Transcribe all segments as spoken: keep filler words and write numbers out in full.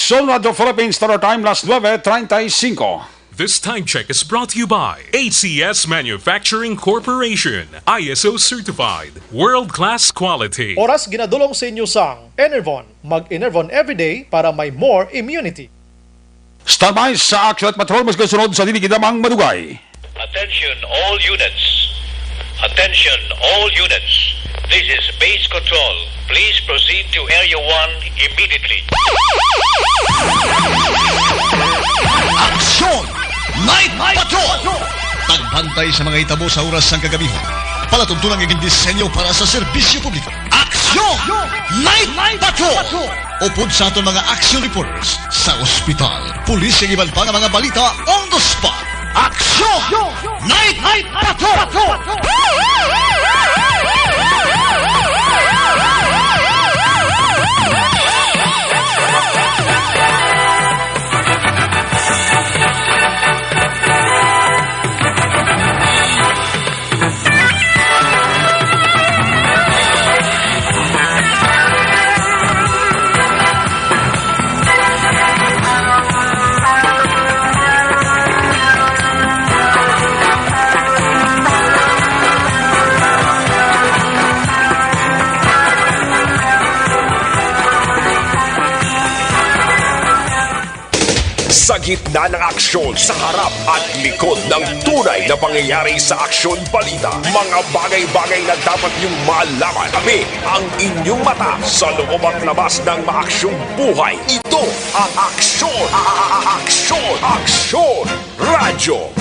Aksyon Radio Philippines Standard Time, las nuebe treinta y cinco. This time check is brought to you by A C S Manufacturing Corporation, I S O certified, world-class quality. Oras ginadulong sa inyo sang Enervon. Mag-Enervon everyday para may more immunity. Standby sa Action Patrol, mas kasunod sa dili gid lamang madugay. Attention all units. Attention all units. This is base control. Please proceed to Area one immediately. Aksyon! Night Patrol! Pagbantay sa mga hitabo sa oras sang kagabihan. Palatuntunan nga gindisenyo para sa serbisyo publiko. Aksyon! Night Patrol! Upod sa aton mga action reporters sa ospital, pulis, kag iban pa nga mga balita on the spot. Aksyon! Night Patrol! Sa gitna ng aksyon, sa harap at likod ng tunay na pangyayari sa aksyon balita, mga bagay-bagay na dapat niyong malaman. Kami ang inyong mata sa loob at labas ng maaksyong buhay. Ito ang Aksyon, Aksyon, Aksyon Radyo.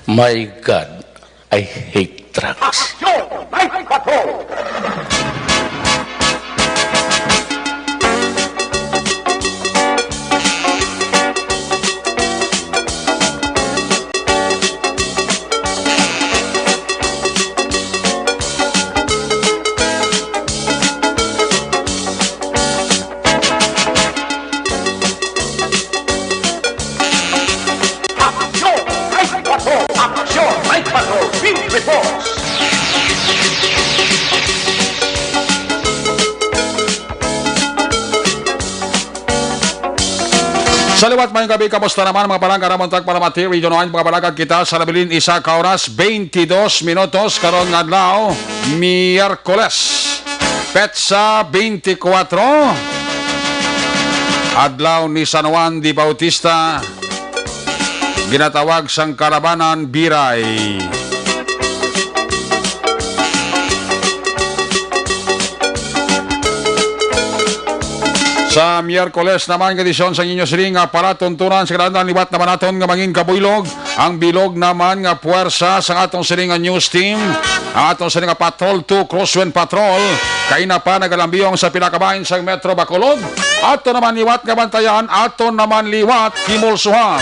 My God, I hate drugs. Aksyon! Night Patrol! Aksyon! Night Patrol! Aksyon! Night Patrol! Field Reports! Sa liwat, mayong gabi, kamusta naman, mga palangga? Ramon Tag para Mati, Region one, mga palangga, kita sa nabilin, isa ka oras, twenty-dos minutos, karon nga adlaw, Miyerkules. Petsa twenty-four, adlaw ni San Juan de Bautista, ginatawag sang Kalabanan Biray. Sa Miyerkules naman nga edisyon sang inyo sining nga palatuntunan, sa kinahanglan liwat naman naton nga mangin kabuylog. Ang bilog naman nga puwersa sang aton sini nga news team, ang aton sini nga Patrol two Crosswind Patrol, kaina pa nagalambiyong sa pila ka bahin sang Metro Bacolod. Ato naman liwat nga bantayan, ato naman liwat himulsuhan.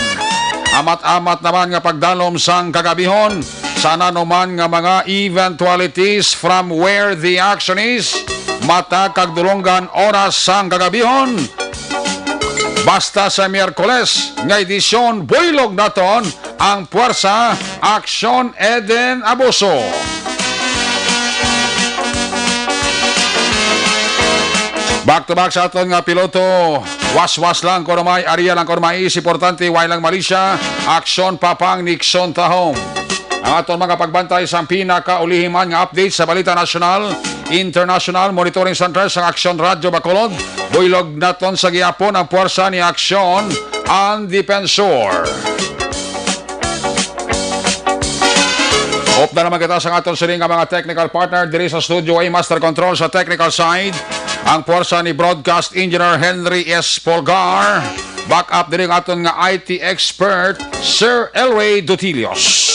Amat-amat naman nga pagdalom sang kagabihon, sa nanuman nga mga eventualities from where the action is, matag kag dulonggan oras sang kagabihon. Basta sa Miyerkules nga edisyon, buylog naton ang puwersa, Aksyon Eden Abuso. Back to back sa aton nga piloto, waswas lang kuno may, aria lang kuno may, importante, way lang malisya, Aksyon Papang Nixon Tahong. Ang aton mga pagbantay sang pinakaulihi man nga update sa balita nasyonal, international, monitoring center sang Aksyon Radyo Bacolod, buylog naton sa gihapon ang puwersa ni Aksyon ang Depensor. Upda naman kita sa aton sini nga mga technical partner diri sa studio, ay master control sa technical side, ang puwersa ni Broadcast Engineer Henry S Polgar. Back up diri ang aton nga I T expert, Sir Elway Dutilios.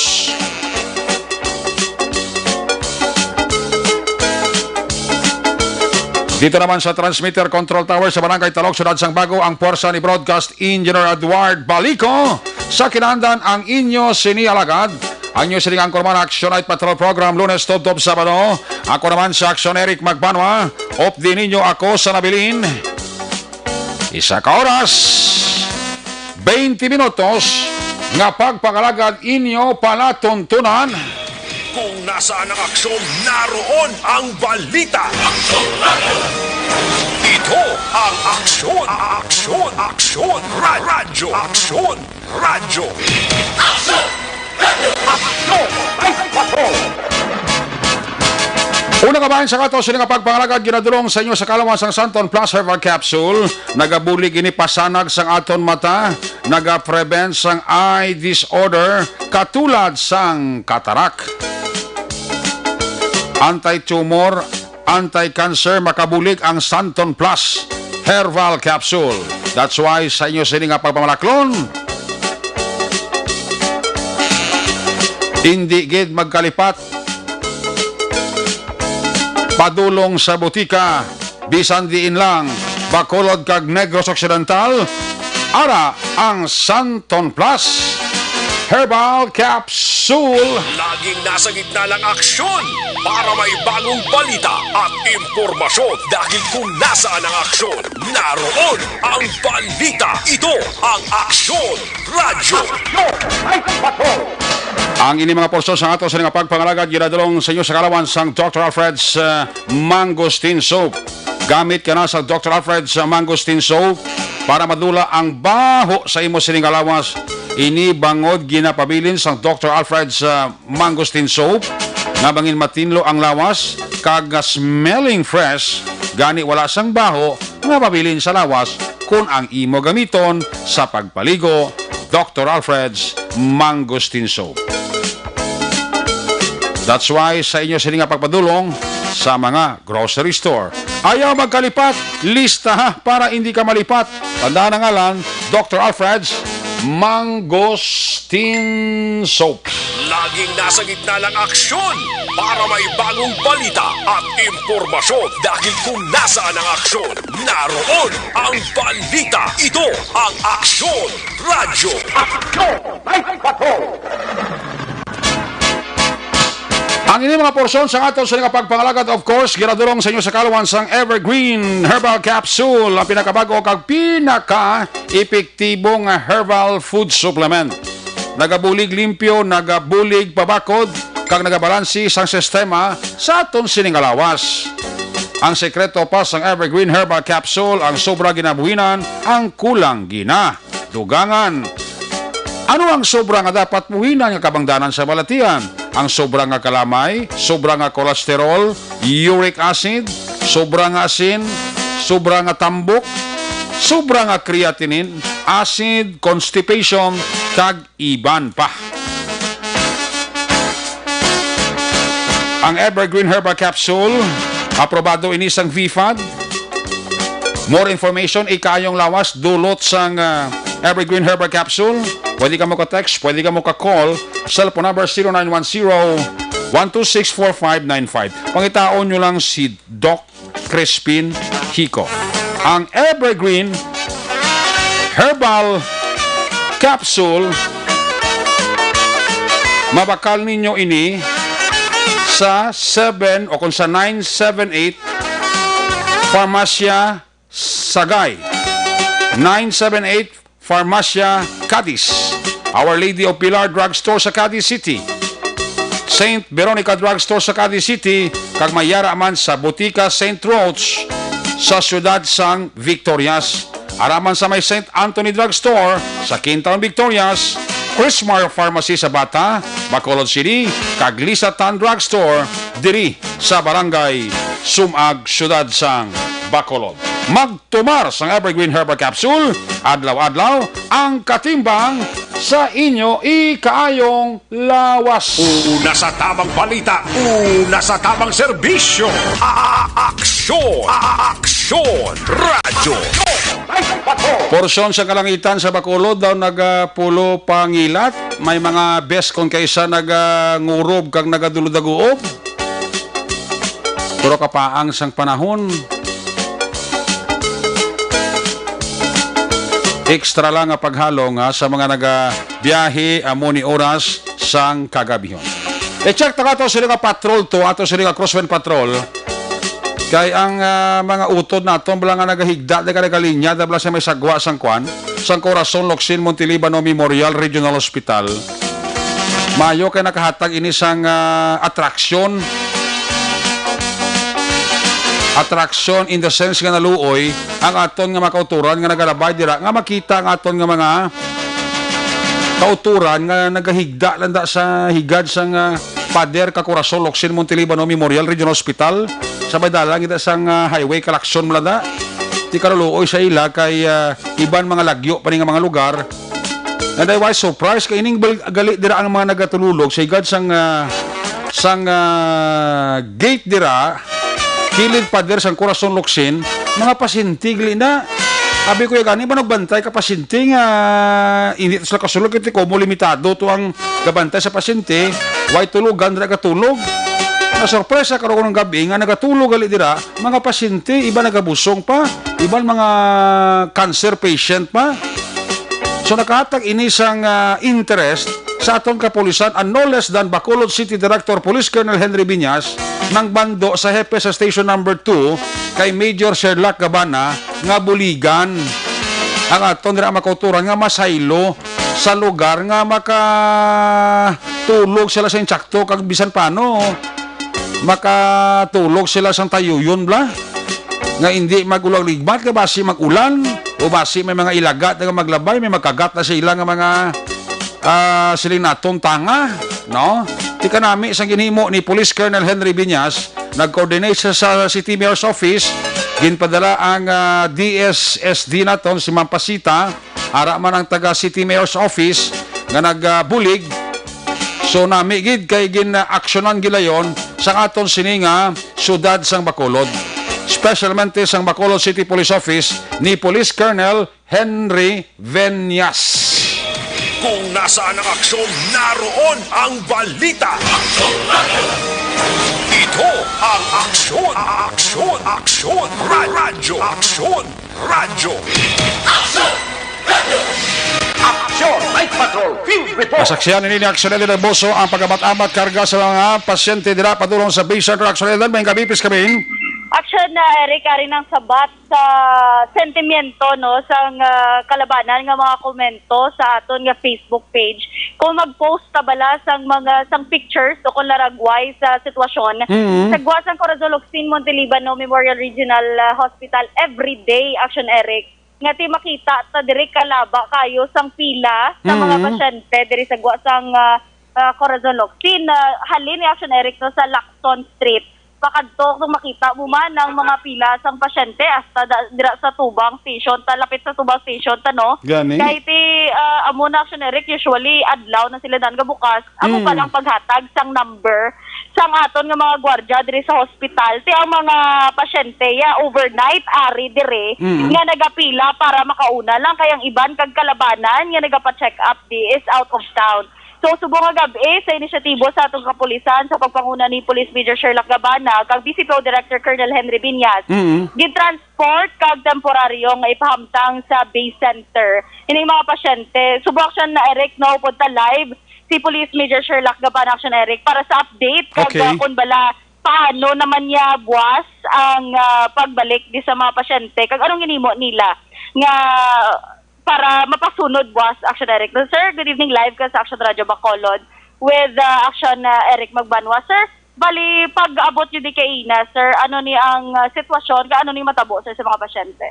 Dito naman sa transmitter control tower sa Barangay Talok, Siyudad sang Bago, ang puwersa ni Broadcast Engineer Edward Balico. Sa kinahanglan ang inyo sini alagad, ang inyo sining anchorman, Action Night Patrol Program, Lunes tubtob Sabado. Ako naman sa Action, Eric Magbanwa. Updi ninyo ako sa nabilin. Isa ka oras, twenty minutos nga pagpangalagad inyo palatuntunan. Kung nasaan ang aksyon, naroon ang balita. Ito ang Aksyon, Aksyon, Aksyon, Ra-, Radyo, Aksyon, Radyo. Aksyon! Radyo! Aksyon! Ay, patrol! Una ka bahin sa ato sini nga pagpangalagad, ginadulong sa inyo sa kalawan sang Santon Plus Herbal Capsule. Nagabulig ini pasanag sang aton mata, nagaprevent sang eye disorder, katulad sang katarak. Anti-tumor, anti-cancer, makabulig ang Santon Plus Herbal Capsule. That's why sa inyo sini nga pagpamalaklon, indi gid magkalipat. Padulong sa butika, bisan diin lang, Bacolod kag Negros Occidental, ara ang Santon Plus Herbal Capsule. Laging nasa gitna ng aksyon para may bagong balita at impormasyon, dahil kung nasaan ang aksyon, naroon ang balita. Ito ang Aksyon Radyo. Ang ini mga porsyon sa ato sa nga pagpangalagad ginadulong sa inyo sa kalawan sang Doctor Alfred's, uh, Mangosteen Soap. Gamit ka na sa Doctor Alfred's, uh, Mangosteen Soap para madula ang baho sa imo sining lawas. Ini bangod ginapabilin sang Doctor Alfred's, uh, Mangosteen Soap nga bangin matinlo ang lawas kag nga smelling fresh, gani wala sang baho nga mabilin sa lawas kon ang imo gamiton sa pagpaligo, Doctor Alfred's Mangosteen Soap. That's why sa inyo sini nga pagpadulong sa mga grocery store, ayaw magkalipat, lista ha, para hindi ka malipat. Tandaan ang ngalan, Doctor Alfred's Mangosteen Soap. Laging nasa gitna ng aksyon para may bagong balita at impormasyon, dahil kung nasaan ang aksyon, naroon ang balita. Ito ang Aksyon Radyo. Aksyon! Night Patrol! Ang ini mga porsyon sa aton sa nga pagpangalagad, of course, ginadulong sa inyo sa kalawan sang Evergreen Herbal Capsule, ang pinakabago kag pinaka-epektibo nga herbal food supplement. Nagabulig limpyo, nagabulig pabakod, kag nagabalansi sang sistema sa aton sining nga lawas. Ang sekreto pa sang Evergreen Herbal Capsule, ang sobra ginabuhinan, ang kulang gina dugangan. Ano ang sobra nga dapat buhinan nga kabangdanan sa balatian? Ang sobra nga kalamay, sobra nga cholesterol, uric acid, sobra nga asin, sobra nga tambok, sobra nga creatinine, acid, constipation, kag iban pa. Ang Evergreen Herbal Capsule, aprobado ini sang V fad. More information, ikaayong lawas, dulot sang, ah, Evergreen Herbal Capsule. Pwede ka mo ka-text, pwede ka mo ka-call. Cellphone number zero nine one zero, one two six, four five nine five. Pangitaon nyo lang si Doc Crispin Hico. Ang Evergreen Herbal Capsule, mabakal ninyo ini sa seven o kung sa nine seven eight Farmacia Sagay, nine seven eight Farmacia Cadiz, Our Lady of Pilar Drugstore sa Cadiz City, Saint Veronica Drugstore sa Cadiz City, kag may yara man sa Botika Saint Roch sa siyudad sang Victorias. Ara man sa may Saint Anthony Drugstore sa Quinta Victorias, Chrismar Pharmacy sa Bata, Bacolod City, kag Lisa Tan Drugstore diri sa Barangay Sumag, siyudad sang Bacolod. Magtumar sang Evergreen Herbal Capsule, adlaw-adlaw ang katimbang sa inyo ikaayong lawas. Una sa tamang balita, una sa tamang serbisyo. A-, aksyon, a-, aksyon, radyo. Porsyon sa kalangitan sa Bacolod daw nagapulo pangilat. May mga bes kon kaisa nagangurob kag nagadulo-daguob. Pero kapaang sang panahon, extra lang nga paghalong, ha, sa mga nagabiyahe, amo ni oras sang kagabihon. I-check ta kato sila nga patrol to, ato sila nga crosswind patrol. Kay ang, ah, mga utod naton bala nga nagahigda, nagalinya, da bala sa may sagwa sang kwan, sang Corazon Locsin Montelibano Memorial Regional Hospital. Mayo kay nakahatag ini sang, ah, atraksyon. attraction in the sense nga naluoy ang aton nga mga kauturan nga nagalabay dira, nga makita ang aton nga mga kauturan nga nagahigda lang da sa higad sang, ah, pader ka Corazon Locsin Montelibano Memorial Regional Hospital, sa may dalan kita sang, ah, highway, kalakson man lang da. Di ka naluoy sa ila kay, ah, iban mga lagyo pa ni nga mga lugar. And I was surprised kay ining bal-, gali dira ang mga nagatululog sa higad sang, ah, sang, ah, gate dira, kilid pader sang Corazon Locsin, mga pasyente gali na. Abi ko, ya gani ba nagbantay ka pasyente nga hindi sila kasulog, kay komo limitado to ang gabantay sa pasyente, way tulugan dira gatulog. Nasorpresa karon ng gabi nga nagatulog gali dira mga pasyente, iban nagabusong pa, iban mga cancer patient pa. So, nakahatag ini sang, ah, interest sa aton kapulisan ang no less than Bacolod City Director Police Colonel Henry Viñas, nang bando sa hepe sa Station Number Two kay Major Sherlock Gabana nga buligan ang aton dira makauturan nga masaylo sa lugar nga makatulog sila sa insakto kag bisan paano makatulog sila sang tayuyon bla, nga hindi mag-ulag-ligmat, nga basi mag-ulan, o basi may mga ilaga nga maglabay, may magkagat na sa ila nga mga, ah, siling naton tanga, no? Ti kanami sang ginhimo ni Police Colonel Henry Viñas, nag-coordinate sa, sa City Mayor's Office, ginpadala ang, ah, D S S D naton, si Ma'am Pasita, ara man ang taga City Mayor's Office nga nagbulig. So, nami gid kay gin-aksyonan gilayon sang aton sini nga siyudad sang Bacolod, specialmente sang Bacolod City Police Office ni Police Colonel Henry Venyas. Kung nasaan ang aksyon, naroon ang balita. Ito ang aksyon, aksyon, aksyon, radyo, aksyon, radyo. Action! Night Patrol Field Report! Masaksihan ini ni Aksyon Eddie Boso ang pag-amat-amat karga sa mga pasyente dira padulong sa Base Center. Aksyon Eddie, may gabi, pis kami. Action na, Eric, ari nang sabat sa sentimiento, no, sang, ah, kalabanan nga mga komento sa aton nga Facebook page. Kung mag-post ka bala sang mga, sang pictures o kung laragway sa sitwasyon, Mm. sa Guas ang Corazon Locsin Montelibano Memorial Regional, ah, Hospital everyday, Action Eric, nga ti makita ta diri kalaba kayo sang pila sa mga Mm. pasyente diri sa Guas ang, ah, ah, Corazon Locsin, ah, halin ni Action Eric, no, sa Lacson Street. Pakadto kung makita mo man ang mga pila sang pasyente hasta da, dira sa tubang station ta, lapit sa tubang station ta, no? Gani? Kay ti, ah, amo na, Action Eric, usually adlaw na sila dan gabukas. Amo pa Mm. lang paghatag sang number sang aton nga mga gwardiya diri sa hospital. Ti ang mga pasyente, ya, overnight ari diri Mm. nga nagapila para makauna lang, kay ang iban kag kalabanan nga nagapa-check up di is out of town. So, subong nga gab-i, sa inisyatibo sa atong kapulisan sa pagpanguna ni Police Major Sherlock Gabana kag V C P O Director Colonel Henry Viñas, Mm. gintransport kag temporaryo nga ipahamtang sa base center ining mga pasyente. Subong, Action Eric, no, upod ta live si Police Major Sherlock Gabana, Action Eric, para sa update kag, Okay. uh, kung bala paano naman niya buwas ang, uh, pagbalik di sa mga pasyente kag anong ginhimo nila nga para mapasunod buwas, Action Eric. Sir, good evening, live ka sa Action Radio Bacolod with, uh, Action, uh, Eric Magbanwa. Sir, bali, pag-abot niyo di kay ina, sir, ano ni ang, uh, sitwasyon, ka ano ni matabo, sir, sa mga pasyente?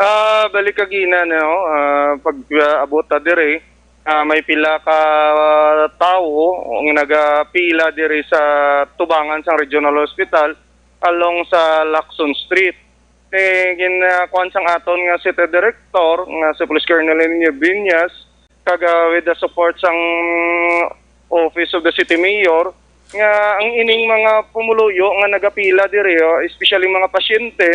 Ah, balik kagina, no? Ah, pag, ah, abot ta diri, ah, may pila ka, ah, tawo ang nagapila diri sa tubangan sang Regional Hospital along sa Lacson Street. Eh, gin, ah, kuwan sang aton nga city director, nga si Police Colonel Enyo Viñas, kag, ah, with the support sang Office of the City Mayor, nga ang ining mga pumuluyo nga nagapila diri, oh, especially mga pasyente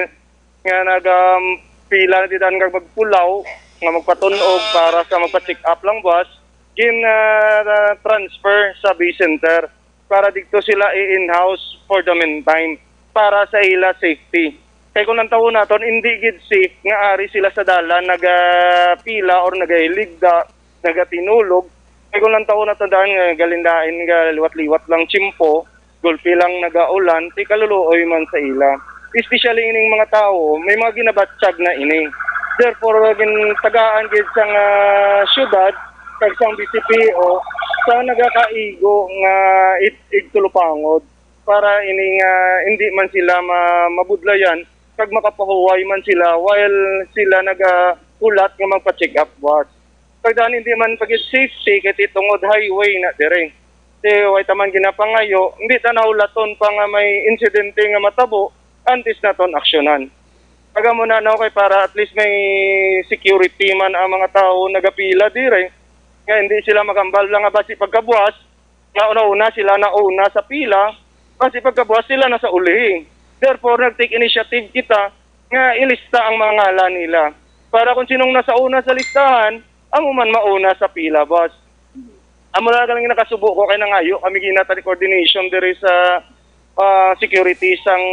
nga nagapila na didan kag magpulaw, nga magpatun-og para sa magpa-check up lang buwas, gin, ah, transfer sa base center para didto sila i-in-house for the meantime para sa ila safety. Kay kung lantawon naton, hindi gid safe nga ari sila sa dalan nagapila or nagahiligda, nagatinulog. Kay kung lantawon naton daan nga galindain nga liwat-liwat lang tiyempo, gulpi lang nagaulan, ti kaluluoy man sa ila. Especially ining mga tawo, may mga ginabatyag na ini. Therefore, gintagaan gid sang, ah, syudad kag sang B C P O sa nagakaigo nga it-, igtulupangod. para ini nga hindi man sila ma-, mabudlayan kag makapahuway man sila while sila nagahulat nga magpa-check up, boss. Kag daan hindi man pa gid safety kay ti tungod highway na dire. Ti way ta man ginapangayo, hindi ta nahulaton pa nga may insidente nga matabo antes naton aksyonan. Kag amo na, no, kay para at least may security man ang mga tawo nagapila dire, nga hindi sila magambal lang nga basi pagkabuas nga una-una sila nauna sa pila, basi pagkabuas sila na sa uli. Therefore, nag-take initiative kita nga ilista ang mga ngalan nila para kung sinong nasa una sa listahan, amo man mauna sa pila, boss. Amo lang galing nakasubo ko kay nangayo kami ginatali coordination diri sa, ah, security sang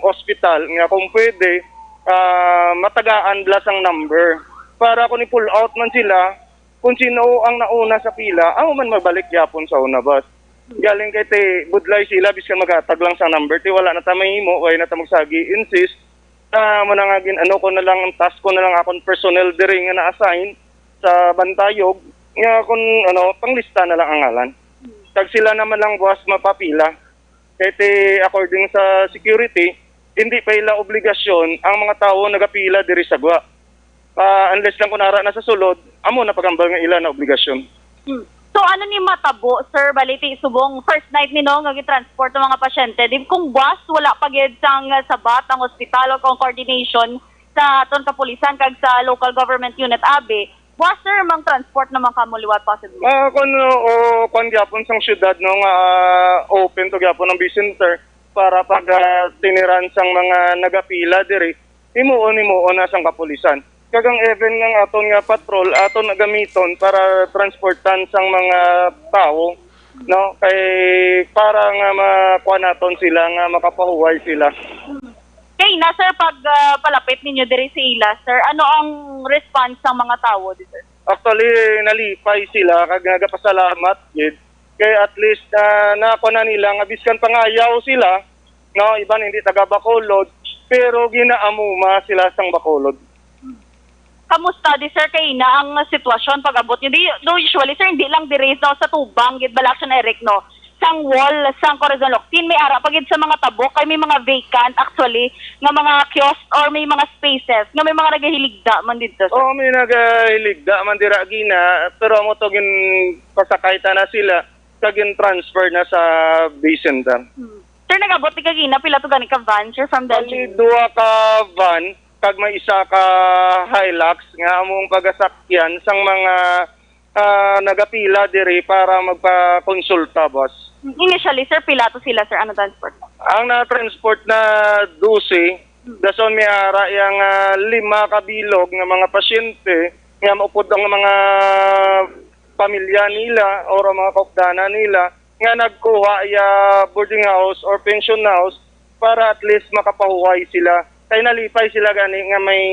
hospital nga kung pwede, ah, matagaan bala sang number para kung i-pull out man sila, kung sino ang nauna sa pila, amo man magbalik gyapon sa una, boss. Galing kay ti budlay sila, biskan maghatag lang sa number, ti wala na ta mahimo, wala na ta magsagi, insist. Ah, mo na nga gin-, ano ko na lang, ang task ko na lang akong personnel diri nga na-assign sa Bantayog, nga kung ano, panglista na lang ang ngalan. Kag sila naman lang, boss, mapapila. Kay ti, according sa security, hindi pa ila obligasyon ang mga tawo nagapila diri sa gwa. Ah, unless lang kung ara na sa sulod, amo na pagambal nga ila na obligasyon. Hmm. So ano ni matabo, sir? Bali ti subong first night ni, no, nga gitransport ang mga pasyente. Di kung buwas wala pa gid sang sabat ang ospital o kung coordination sa aton kapulisan kag sa local government unit, abi, buwas, sir, mang transport naman kamo liwat possibly? Ah, kung o kwan gyapon sang syudad, no, nga, ah, open to gyapon ang B-Center para pag, ah, tiniran sang mga nagapila diri, himuon himuon na sang kapulisan. Kag ang even nga ang aton nga patrol aton na gamiton para transportan sang mga tawo, no, kay para nga makuha naton sila nga makapahuway sila. Kay na, sir, pag ah, palapit ninyo diri sa ila, sir, ano ang response sang mga tawo di, sir? Actually, nalipay sila kag nagapasalamat gid kay at least na nakuha na nila nga biskan pangayaw sila, no, iban hindi taga Bacolod, pero ginaamuma sila sang Bacolod. Kamusta di, sir, kay na ang sitwasyon pag abot nyo? Di, do usually, sir, hindi lang diri, no, sa tubang gid bala, Action Eric, no, sang wall sang Corazon Locsin, may ara pa gid sa mga tabok kay may mga vacant actually nga mga kiosk or may mga spaces nga may mga nagahiligda man didto, sir. Oo, may nagahiligda man dira gina, pero amo to gin pasakay ta na sila kag gin transfer na sa B-Center. Hmm. Sir, nag-abot ni kagina, pila to gani ka van, sir, from Bali, Delgin? Duha ka van kag may isa ka Hilux nga among pagasakyan sang mga ah, nagapila diri para magpakonsulta, boss. Initially, sir, pila to sila, sir? Ano transport? Ang na-transport na dose, dason may ara yang ah, lima ka bilog nga mga pasyente nga maupod ang mga pamilya nila or ang mga kaupdanan nila nga nagkuha ya boarding house or pension house para at least makapahuway sila. Kay nalipay sila gani nga may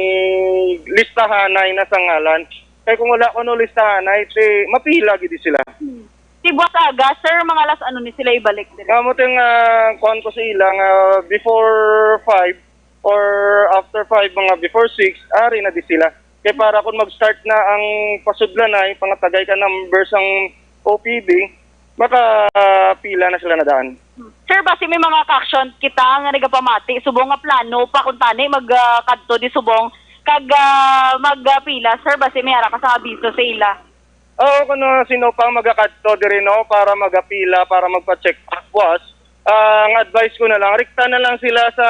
listahanay na sa ngalan. Kay kung wala kuno listahanay, ti mapila gid sila. Ti buwas aga, sir, mga alas ano ni sila ibalik diri? Amo ting ah, kuwan ko sa ila nga before five or after five, mga before six, ari na di sila. Kay para kung mag-start na ang pasudlanay, pangatagay ka number sang O P D, makapila na sila na daan. Sir, basi may mga ka-action kita nga nagapamati subong nga plano pa kung tani mag ah, kadto di subong kag ah, magpila, sir, basi may ara ka sa abiso sa ila. Oo, kuno sino pang magakadto diri, no, para magapila, para magpa-check up, boss. Ah, ang advice ko na lang, rikta na lang sila sa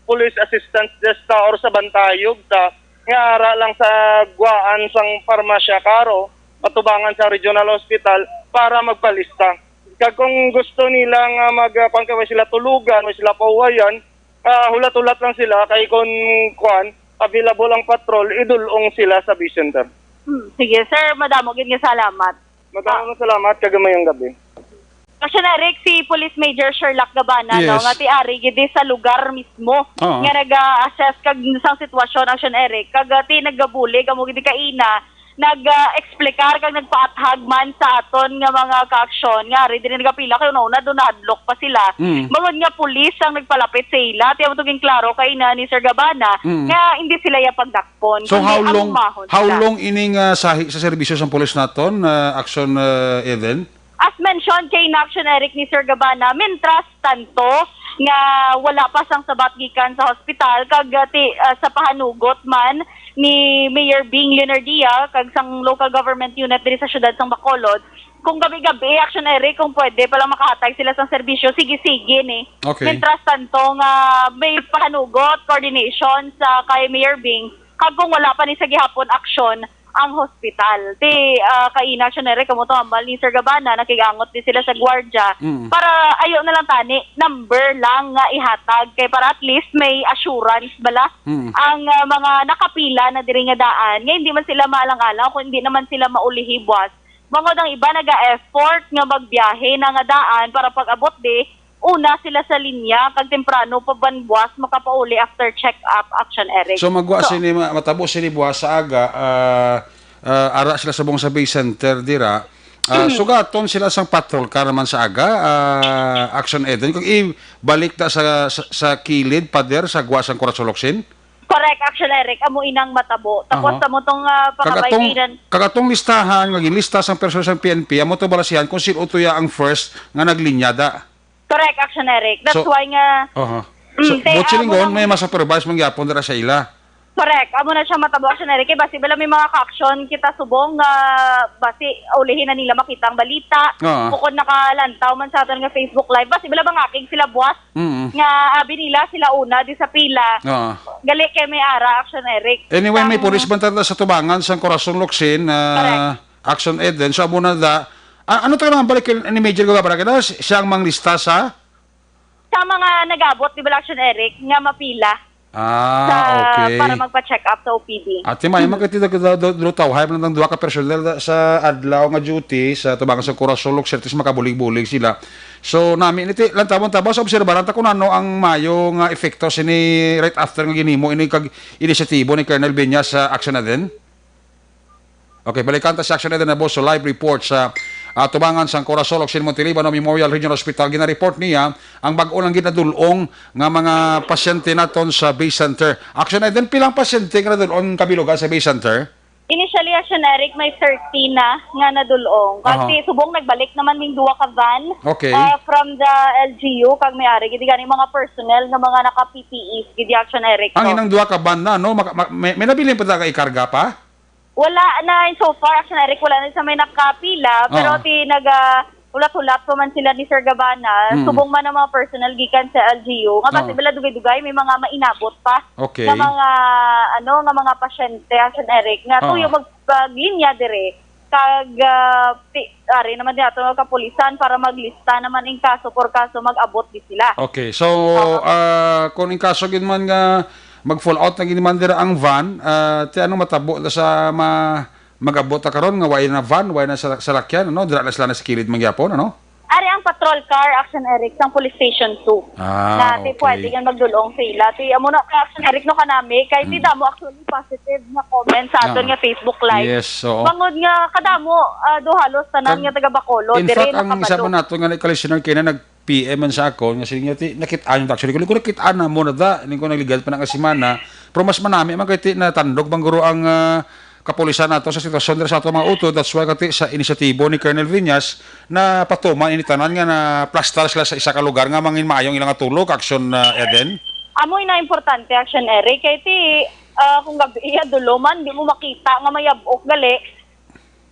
Police Assistance Desk ta or sa Bantayog ta, nga ara lang sa guwaan sang parmasya karo, patubangan sa Regional Hospital para magpalista. Kag kung gusto nila nga mag, ah, kuwan ka, way sila tulugan, way sila pauwayan, ah, hulat-hulat lang sila kay kung kuwan, available ang patrol, idul-ong sila sa B-Center. Hmm, sige, sir, madamo gid nga salamat. Madamo nga salamat, kag mayong gabi. Action Eric, si Police Major Sherlock Gabana, no, Yes. nga ti ari gid sa lugar mismo Oo. nga nag-assess kag sang sitwasyon, Action Eric, kag ah, ti nagabulig amo gid kaina nag-explicar kag nagpaathag man sa aton nga mga ka-aksyon nga ari diri nagapila kay una-una do nahadlok pa sila. Mm. Bangod nga pulis ang nagpalapit sa ila, ti amo to ginklaro kaina ni Sir Gabana Mm. nga hindi sila ya pagdakpon. So kundi how long amumahon how sila. long ining ah, sahi sa serbisyo sang pulis naton, ah, Action ah, Even? As mentioned kay Action Eric ni Sir Gabana, mintras tanto nga wala pa sang sabat gikan sa hospital, kag, ah, ti, ah, sa pahanugot man ni Mayor Bing Leonardia kag sang local government unit diri sa siyudad sang Bacolod, kung gabi-gabi, Action Eric, kung pwede pa lang makahatag sila sang serbisyo, sige-sige ni. Okay. Mintras tanto nga may pahanugot, coordination sa kay Mayor Bing, kag kung wala pa ni sa gihapon aksyon ang hospital. Ti, ah, kaina siya nere kamo to, ambal ni Sir Gabana, nakigangot di sila sa gwardiya. Mm. Para ayo na lang tani, number lang nga ihatag kay para at least may assurance bala Mm. ang, ah, mga nakapila na diri nga daan nga hindi man sila maalang-alang kung hindi naman sila maulihi buwas. Bangod ang iba naga-effort nga magbiyahe na nga daan para pag-abot di, una sila sa linya kag temprano pa ban buwas makapauli after check-up, Action Eric. So, magwa So, sini ma-, matabo sini buwas sa aga, ah, ah, ara sila subong sa Bay Center dira. Ah, Mm. sugaton sila sang patrol car naman sa aga, ah, Action Eden. Kung ibalik ta sa, sa, sa kilid, pader, sa gwa sang Corazon Locsin? Correct, Action Eric. Amo inang matabo. Tapos Aha. sa mo tong, ah, Kagatong, pangabay kainan. kagatong listahan, nga ginlista sang personal sang P N P, amo to balasihan kung sino to ya ang first nga naglinyada. Correct, Action Eric. That's So, why nga, aha. mm, So, te, buot silingon, amo may lang masupervise man gyapon dira sa ila. Correct. Amo na siya matabo, Action Eric. Kay basi bala may mga ka-action kita subong nga basi ulihin na nila makita ang balita. Oo. Bukod nakalantaw man sa aton nga Facebook Live. Basi bala mangakig sila buwas Mm. nga abi nila sila una di sa pila. Oo. Gali kay may ara, Action Eric. Anyway, may Sang pulis man tala sa tubangan sang Corazon Locsin, ah, Correct. Action Eden. So, amo na da. Ah, ano to naman balik ni Major Gabara? Kaya siya ang manglista sa? Sa mga nag-abot, di ba, Action Eric, nga mapila Ah, sa, okay. para magpa-check up sa O P D. At si Maya, Hmm. magkatid na daw, daw, daw, tawhay man ang duha ka personnel da-, sa adlaw nga duty sa tubangan sa Corazon Locsin, at least makabulig-bulig sila. So, nami, niti, lang tabang-tabang sa obserbaran ta kung ano ang mayo nga epekto sini right after nga ginimo ini kag inisyatibo ni Colonel Viñas sa aksyon na din. Okay, balikan ta si Action Eden Naboso, live report sa, ah, tubangan sang Corazon Locsin Montiliban Memorial Regional Hospital. Gina-report niya ang bag-o lang ginadul-ong nga mga pasyente naton sa Bay Center. Action Eden, pilang pasyente nga nadul-ong kabilugan sa Bay Center? Initially, Action Eric, may thirteen na nga nadul-ong. Kasi Aha. subong nagbalik naman ning duha ka van, Okay. ah, from the L G U, kag may ari, gid gani mga personnel nga mga naka-P P Es, gid, Action Eric. Ang So, inang duha ka van na, no? Maka-, ma-, may, may nabilin pa ta ka ikarga pa? Wala na, so far, Action Eric, wala na sa may nakapila, pero Oo. ti naga-hulat-hulat pa man sila ni Sir Gabana, Mm. subong man ang mga personnel gikan sa L G U, nga basi Oo. bala dugay-dugay, may mga mainabot pa Okay. nga mga, ano, nga mga pasyente, Action Eric, nga Oo. tuyo mag-, maglinya dire, kag, ah, ti-, ari naman din ato nga kapulisan para maglista naman in kaso, por kaso mag-abot di sila. Okay, so, Oo. ah, kung in kaso gid man nga mag-fall out na gid man dira ang van, ah, ti anong matabo na sa ma-, mag-abot na karon nga way na van, way na sa salakyan, ano? Dira na sila na sa kilid man gyapon, ano? Ari ang patrol car, Action Eric, sang Police Station two. Ah, Na ti okay. pwede nga magdulong sa ila. Ti amo na, Action Eric, no, kanami, kay ti Mm. damo actually positive nga comment sa aton Ah. nga Facebook Live. Yes, oo. Bangod nga kadamo, ah, do halos tanan Kag, nga taga Bacolod, in diri fact, ang isa nakabalo. pa nato nga ka-listener kay na nag-, P M man sa akon, nga sige niya, ti, nakit-an yung actually. Kung nakit-an na mo na da, ning ko nagligad pa na nga semana, pero mas manami man kay ti, natandog bang guro ang, ah, kapulisan nato sa sitwasyon dira sa ato mga utod. That's why kati sa inisyatibo ni Colonel Viñas, na patuman ini tanan nga na plastar sila sa isa ka lugar nga mangin maayong ilang tulog, action, ah, Eden. Amoy na importante, action, Eric. Kay ti, ah, kung gabi iya dulo man, di mo makita nga mayabok gali.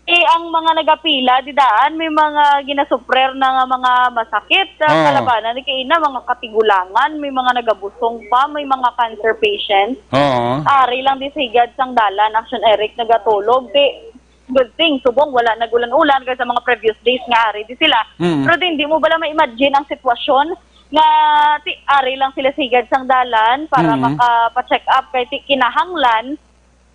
Eh, ang mga nagapila, di daan, may mga ginasuprer na nga mga masakit sa Oo. kalabanan. Di kay ina, mga katigulangan, may mga nagabusong pa, may mga cancer patients. Oo. Ari lang di sa higad sang dalan, action, Eric, nagatulog. Di, good thing, subong, wala nag-ulan-ulan kay sa mga previous days nga ari di sila. Mm. Pero di, hindi mo bala ma-imagine ang sitwasyon nga ti, ari lang sila sa higad sang dalan para Mm. makapa-check up kay ti, kinahanglan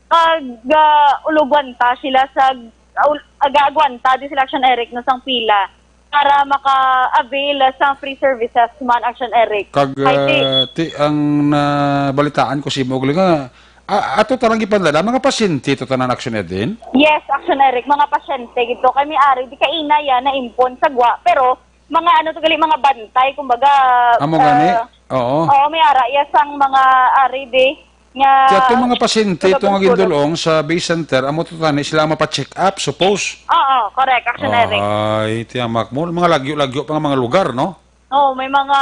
kag, ah, ulugwanta sila sa, ul-, agaagwanta di sila, action, Eric, no, sang pila para maka-avail sa free services man, action, Eric. Kag, Kay ti, ah, ti, ang nabalitaan ko, Simog, nga, ah, ato tarang gipadala, mga pasyente to tanan, action, Eden? Yes, action, Eric, mga pasyente gito. Kay may ari, di kaina yan na impon sa gwa, pero mga ano to gali, mga bantay, kumbaga, Amo gani? ah, Oo. oo, may ara, yes, ang mga ari, di, Nga, Kaya itong mga pasyente, itong nga gindulong sa Bay Center, amo to tani sila ang mapa-check up, suppose. Oo, correct, Action Eric. Ay, tiyamak mo. Mga lagyo-lagyo pa nga mga lugar, no? Oh, may mga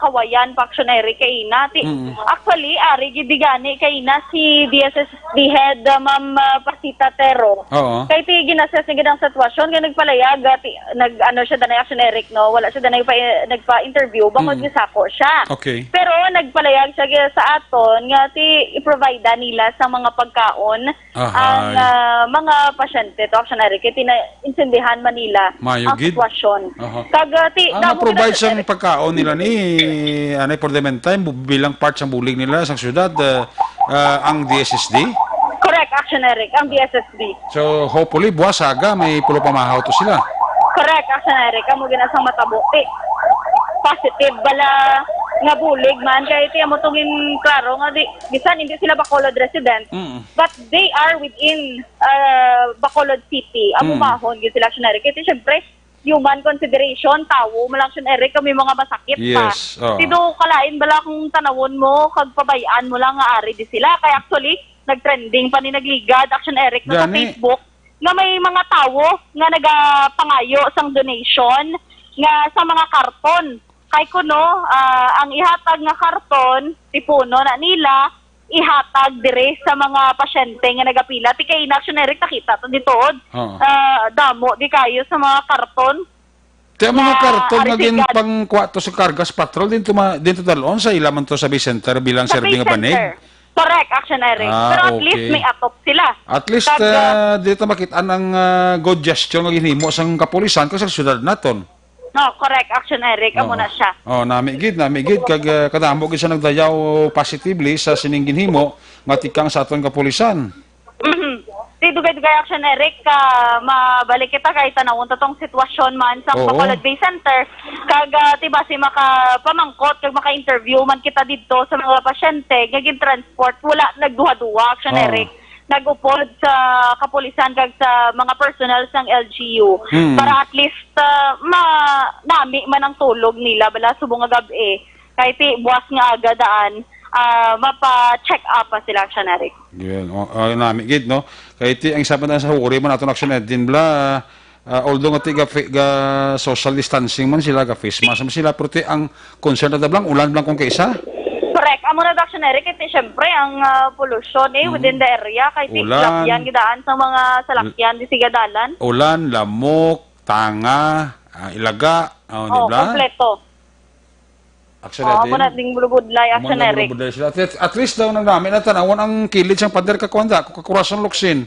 kawayan pa, Action Eric, kaina. Ti, Mm. actually, ari gid gani kaina si D S S D head, uh, Ma'am, uh, Pasita Tero. Oo. Kay ti ginassess niya gid ang sitwasyon, kay nagpalayag, uh, ti, nag, ano siya, danay, Action Eric, no? Wala siya danay pa, nagpa-interview, bangod Mm. gisako siya. Okay. Pero nagpalayag siya gi-, sa aton nga ti i-provide nila sa mga pagkaon Ahay. ang, ah, mga pasyente to, Action Eric, kay ti naintindihan man nila Mayo ang gid. sitwasyon. Aha. Kag, ah, ti, Ah, damo ma-provide gid na sang pagkaon nila ni, anay, for the meantime, bu-, bilang part sang bulig nila sa syudad, ah, ah, ang D S S D? Correct, Action Eric, ang D S S D. So, hopefully, buwas aga, may pulo pamahaw to sila. Correct, Action Eric, amo gina sang matabo. Ti, positive bala nga bulig man, kay ti amo tong in-, klaro nga di, bisan hindi sila Bacolod resident, Mm. but they are within, uh, Bacolod City. Amo Mm. mahon gyud sila, Action Eric. Kasi syempre, human consideration, tawo man lang, Action Eric, kami mga masakit pa. Yes, oo. Ti do kalain bala kung tanawon mo, kag pabay-an mo lang nga ari di sila. Kay actually, nag-trending pa ni nagligad, Action Eric, no, sa Gani. Facebook, nga may mga tawo nga nagapangayo sang donation nga sa mga karton. Kay kuno, ah, ang ihatag nga karton, tipuno na nila, ihatag dire sa mga pasyente nga nagapila. Ti kay in Action Eric, nakita to dito, Oo. ah, damo di kayo sa mga karton. Kaya mga Nga karton nga ari si God. Ginpangkuha to sa kargas patrol, din to ma-, din to dalon sa ila man to sa Bay Center bilang Sa serving Bay a banig? Center. Correct, Action Eric. Ah, Pero at least okay. may atop sila. At least, Kag, ah, ah, dito makita ang, ah, good gesture nga ginhimo sang kapulisan kag sa syudad naton. No, correct, Action Eric. Amo Oo. na siya. Oh, nami gid, nami gid kag, ah, kadamo gid sa nagdayaw positively sa sining ginhimo nga tikang sa aton kapulisan. Mhm. Ti dugay-dugay, Action Eric, ka mabalik kita kay tanawon ta tong sitwasyon man sa Oo. Bacolod Bay Center. Kag, ah, ti basi makapamangkot kag maka-interview man kita didto sa mga pasyente nga gin-transport, wala nagduha-duha, Action Oo. Eric. Nag-upod sa kapulisan kag sa mga personnel sang L G U Hmm. para at least, ah, ma-, nami man ang tulog nila bala subong nga gab-i. Kay ti buwas nga aga daan, ah, mapa-check up pa sila, Action Eric. Yun. O, ah, nami gid, no? Kay ti ang isa pa na sa huri man aton, Action Eric, din bala, ah, although nga ti ga, ga social distancing man sila, ga face mask man sila, pero ti ang concern na bala, ulan bala kung kaisa. Correct. Amo na, Action Eric, kay ti syempre ang, ah, pollution, eh, Mm. within the area, kay ti Ulan. salakyan gidaan sa mga salakyan di siga dalan. Ulan, lamok, tanga, ah, ilaga, oh, di Oh, bala? kompleto. Actually, Oo, din, amo na ding bulubudlay, amo Action na Eric. bulubudlay sila. At, at least daw nang nami na tanawon ang kilid sang pader ka kuwanda, ka Corazon Locsin.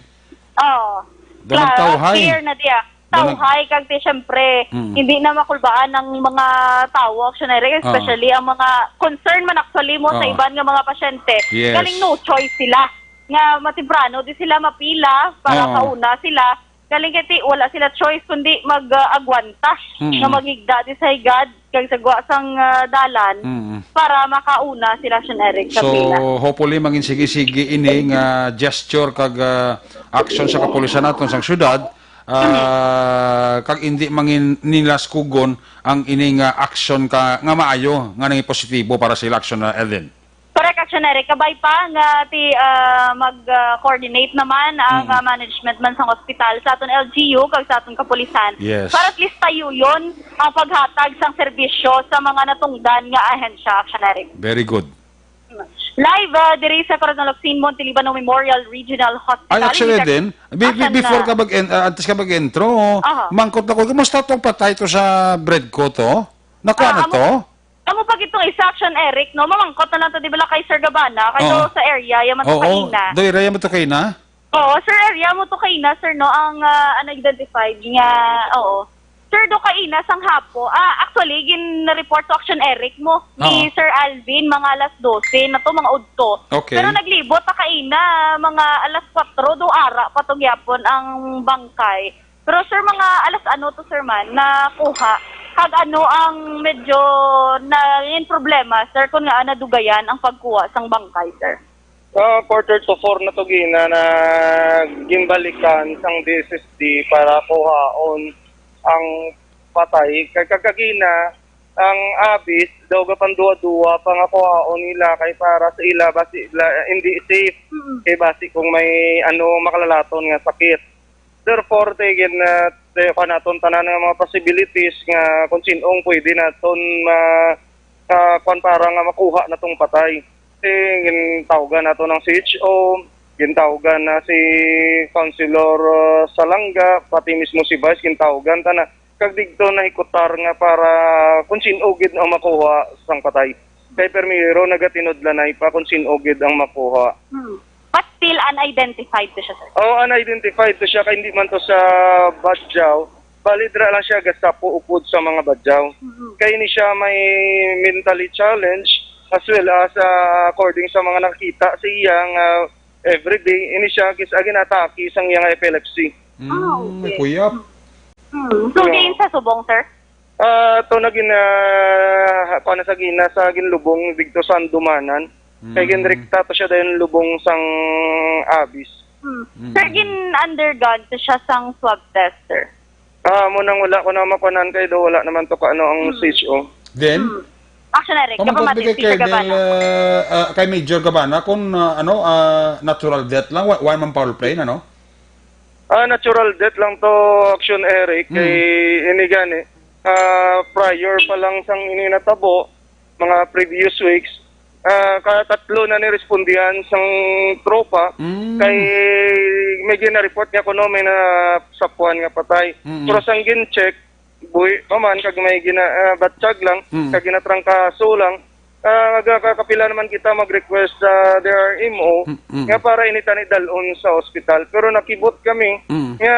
Oo. Daw Cla-, nagtawhay. clear na diya. Daw nag- Tawhay kag ti, syempre, Mm. hindi na makulbaan ang mga tawo, Action Eric, Oo. especially ang mga concern man actually mo sa Oo. iban nga mga pasyente. Yes. Galing no choice sila nga matemprano di sila mapila para Oo. kauna sila. Galing kay ti, wala sila choice kundi mag, ah, agwanta Mm. nga maghigda di sa higad kag sa gwa sang, ah, dalan Mm. para makauna sila, Action Eric, sa So, pila. hopefully, mangin sige-sige ini nga gesture kag, ah, action sa kapulisan naton sang syudad, ah, kag indi mangin nila skugon ang ini nga action ka, nga maayo, nga nangin positibo para sa ila, Action, ah, Eden. Correct, Action Eric. Kabay pa nga ti, ah, mag, ah, coordinate naman ang, Mm. ah, management man sang ospital sa aton L G U kag sa aton kapulisan. Yes. Para at least tayuyon ang paghatag sang serbisyo sa mga natungdan nga ahensya, Action Eric. Very good. Live, ah, diri sa Corazon Locsin, Montelibano Memorial Regional Hospital. Ay, actually Ini ka-, din, be-, be-, Action before na. ka mag-en-, ah, antes ka mag-intro, Aha. mangkot ako, kumusta tong patay to sa bread ko to? Nakuha Ah, na amo to? Amo pa gid tong isa, Action Eric, no? Mamangkot na lang to, di ba, la kay Sir Gabana? Kay Oo. do sa area, yaman to Oo, kaina. do area mo to kaina? Oo, sir, area mo to kaina, sir, no? Ang, ah, unidentified nga, oo. Sir, do kaina sang hapo. Ah, actually, gin-report to, Action Eric, mo ni Oo. Sir Alvin, mga alas dose na to, mga udto. Okay. Pero naglibot pa kaina, mga alas kwatro, do ara pa to gyapon ang bangkay. Pero, sir, mga alas ano to, sir, man, nakuha? Kag ano ang medyo naging problema, sir, kung nga nadugayan ang pagkuha sang bangkay, sir? Ah, quarter to four na to gina na ginbalikan sang D S S D para kuhaon ang patay. Kay kagagina, Ang abis daw gapanduwa-duwa pa nga kuhaon nila kay para sa ila basi la, hindi safe. Mm. Kay basi kung may ano makalalaton nga sakit. Therefore, tayo gin uh, tayo ka naton tanan nga mga possibilities nga kung sinong pwede naton ma uh, kwan para nga makuha natong patay. Kay gintawgan nato ng C H O, gintawgan na si Councilor uh, Salanga, pati mismo si Vice, gintawgan ta na kag digto nahikutar nga para kung sin-o gid ang makuha sang patay. Kay permiro nagatinudlanay pa kung sin-o gid ang makuha. Hmm. But still unidentified to siya, sir? Oh, unidentified to siya kay hindi man to sa Badjaw. Bali dira lang siya gasapo upod sa mga Badjaw. Mhm. Kay ni siya may mentally challenge as well as uh, according sa mga nakita sa iya nga everyday, ini siya kis agin atake sang iyang epilepsy. Mm, ah, okay. May kuyap. Hmm. So, diin sa subong, sir? Ah, to nagin ah, kuan sa gina sa ginlubong didto sa Andumanan. Kay ginrekta to siya dayon lubong sang abis. Hmm. Mm. Sir, gin-undergone to siya sang swab test, sir? Ah, mo nang wala ko na makuanan kay do wala naman to ka ano ang Hmm. C H O. Then, Hmm. Action, Eric, pamangkot kapamati, bigay si Colonel, Gabana. Uh, uh, kay Major Gabana kung uh, ano uh, natural death lang, wa, wa man foul play na, no? Ah, natural death lang to, Action Eric. Mm. Kay ini gani, ah, prior pa lang sang ini natabo, mga previous weeks, ah, katatlo na ni respondihan sang tropa. Mm. Kay may gina-report nga kuno may nasapuan nga patay. Mm-mm. Pero sang gin-check, buhi pa man kag may gina, ah, batyag lang, Mm. kag ginatrangkaso lang. Ah, nagakapila naman kita mag-request sa D R M O Mm, mm. nga para ini tani dalon sa ospital. Pero nakibot kami Mm. nga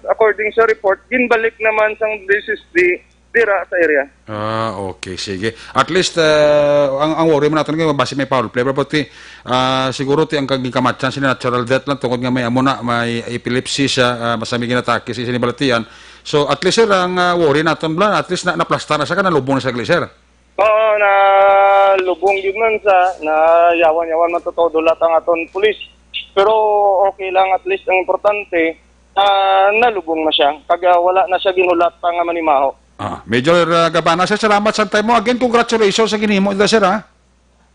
according sa report, ginbalik naman sang D S S D dira sa area. Ah, okay, sige. At least uh, ang ang worry man naton kay basi may foul play, pero pati uh, siguro ti ang kag kamatyan sila natural death lang tungod nga may amo na may epilepsy siya, uh, basta may ginatake sa sinibalatian. So at least sir ang uh, worry naton bla, at least na naplastar na siya ka nalubong na siya gali, sir. Oo, na lubong gyud man sa na yawan-yawan man to todo lahat ang aton pulis. Pero okay lang, at least ang importante uh, nalubong na siya. Kag uh, wala na siya ginhulat pa nga manimaho. Ah, Major uh, Gabana, sir, salamat sa time mo. Again, congratulations sa ginhimo nila, sir, ha?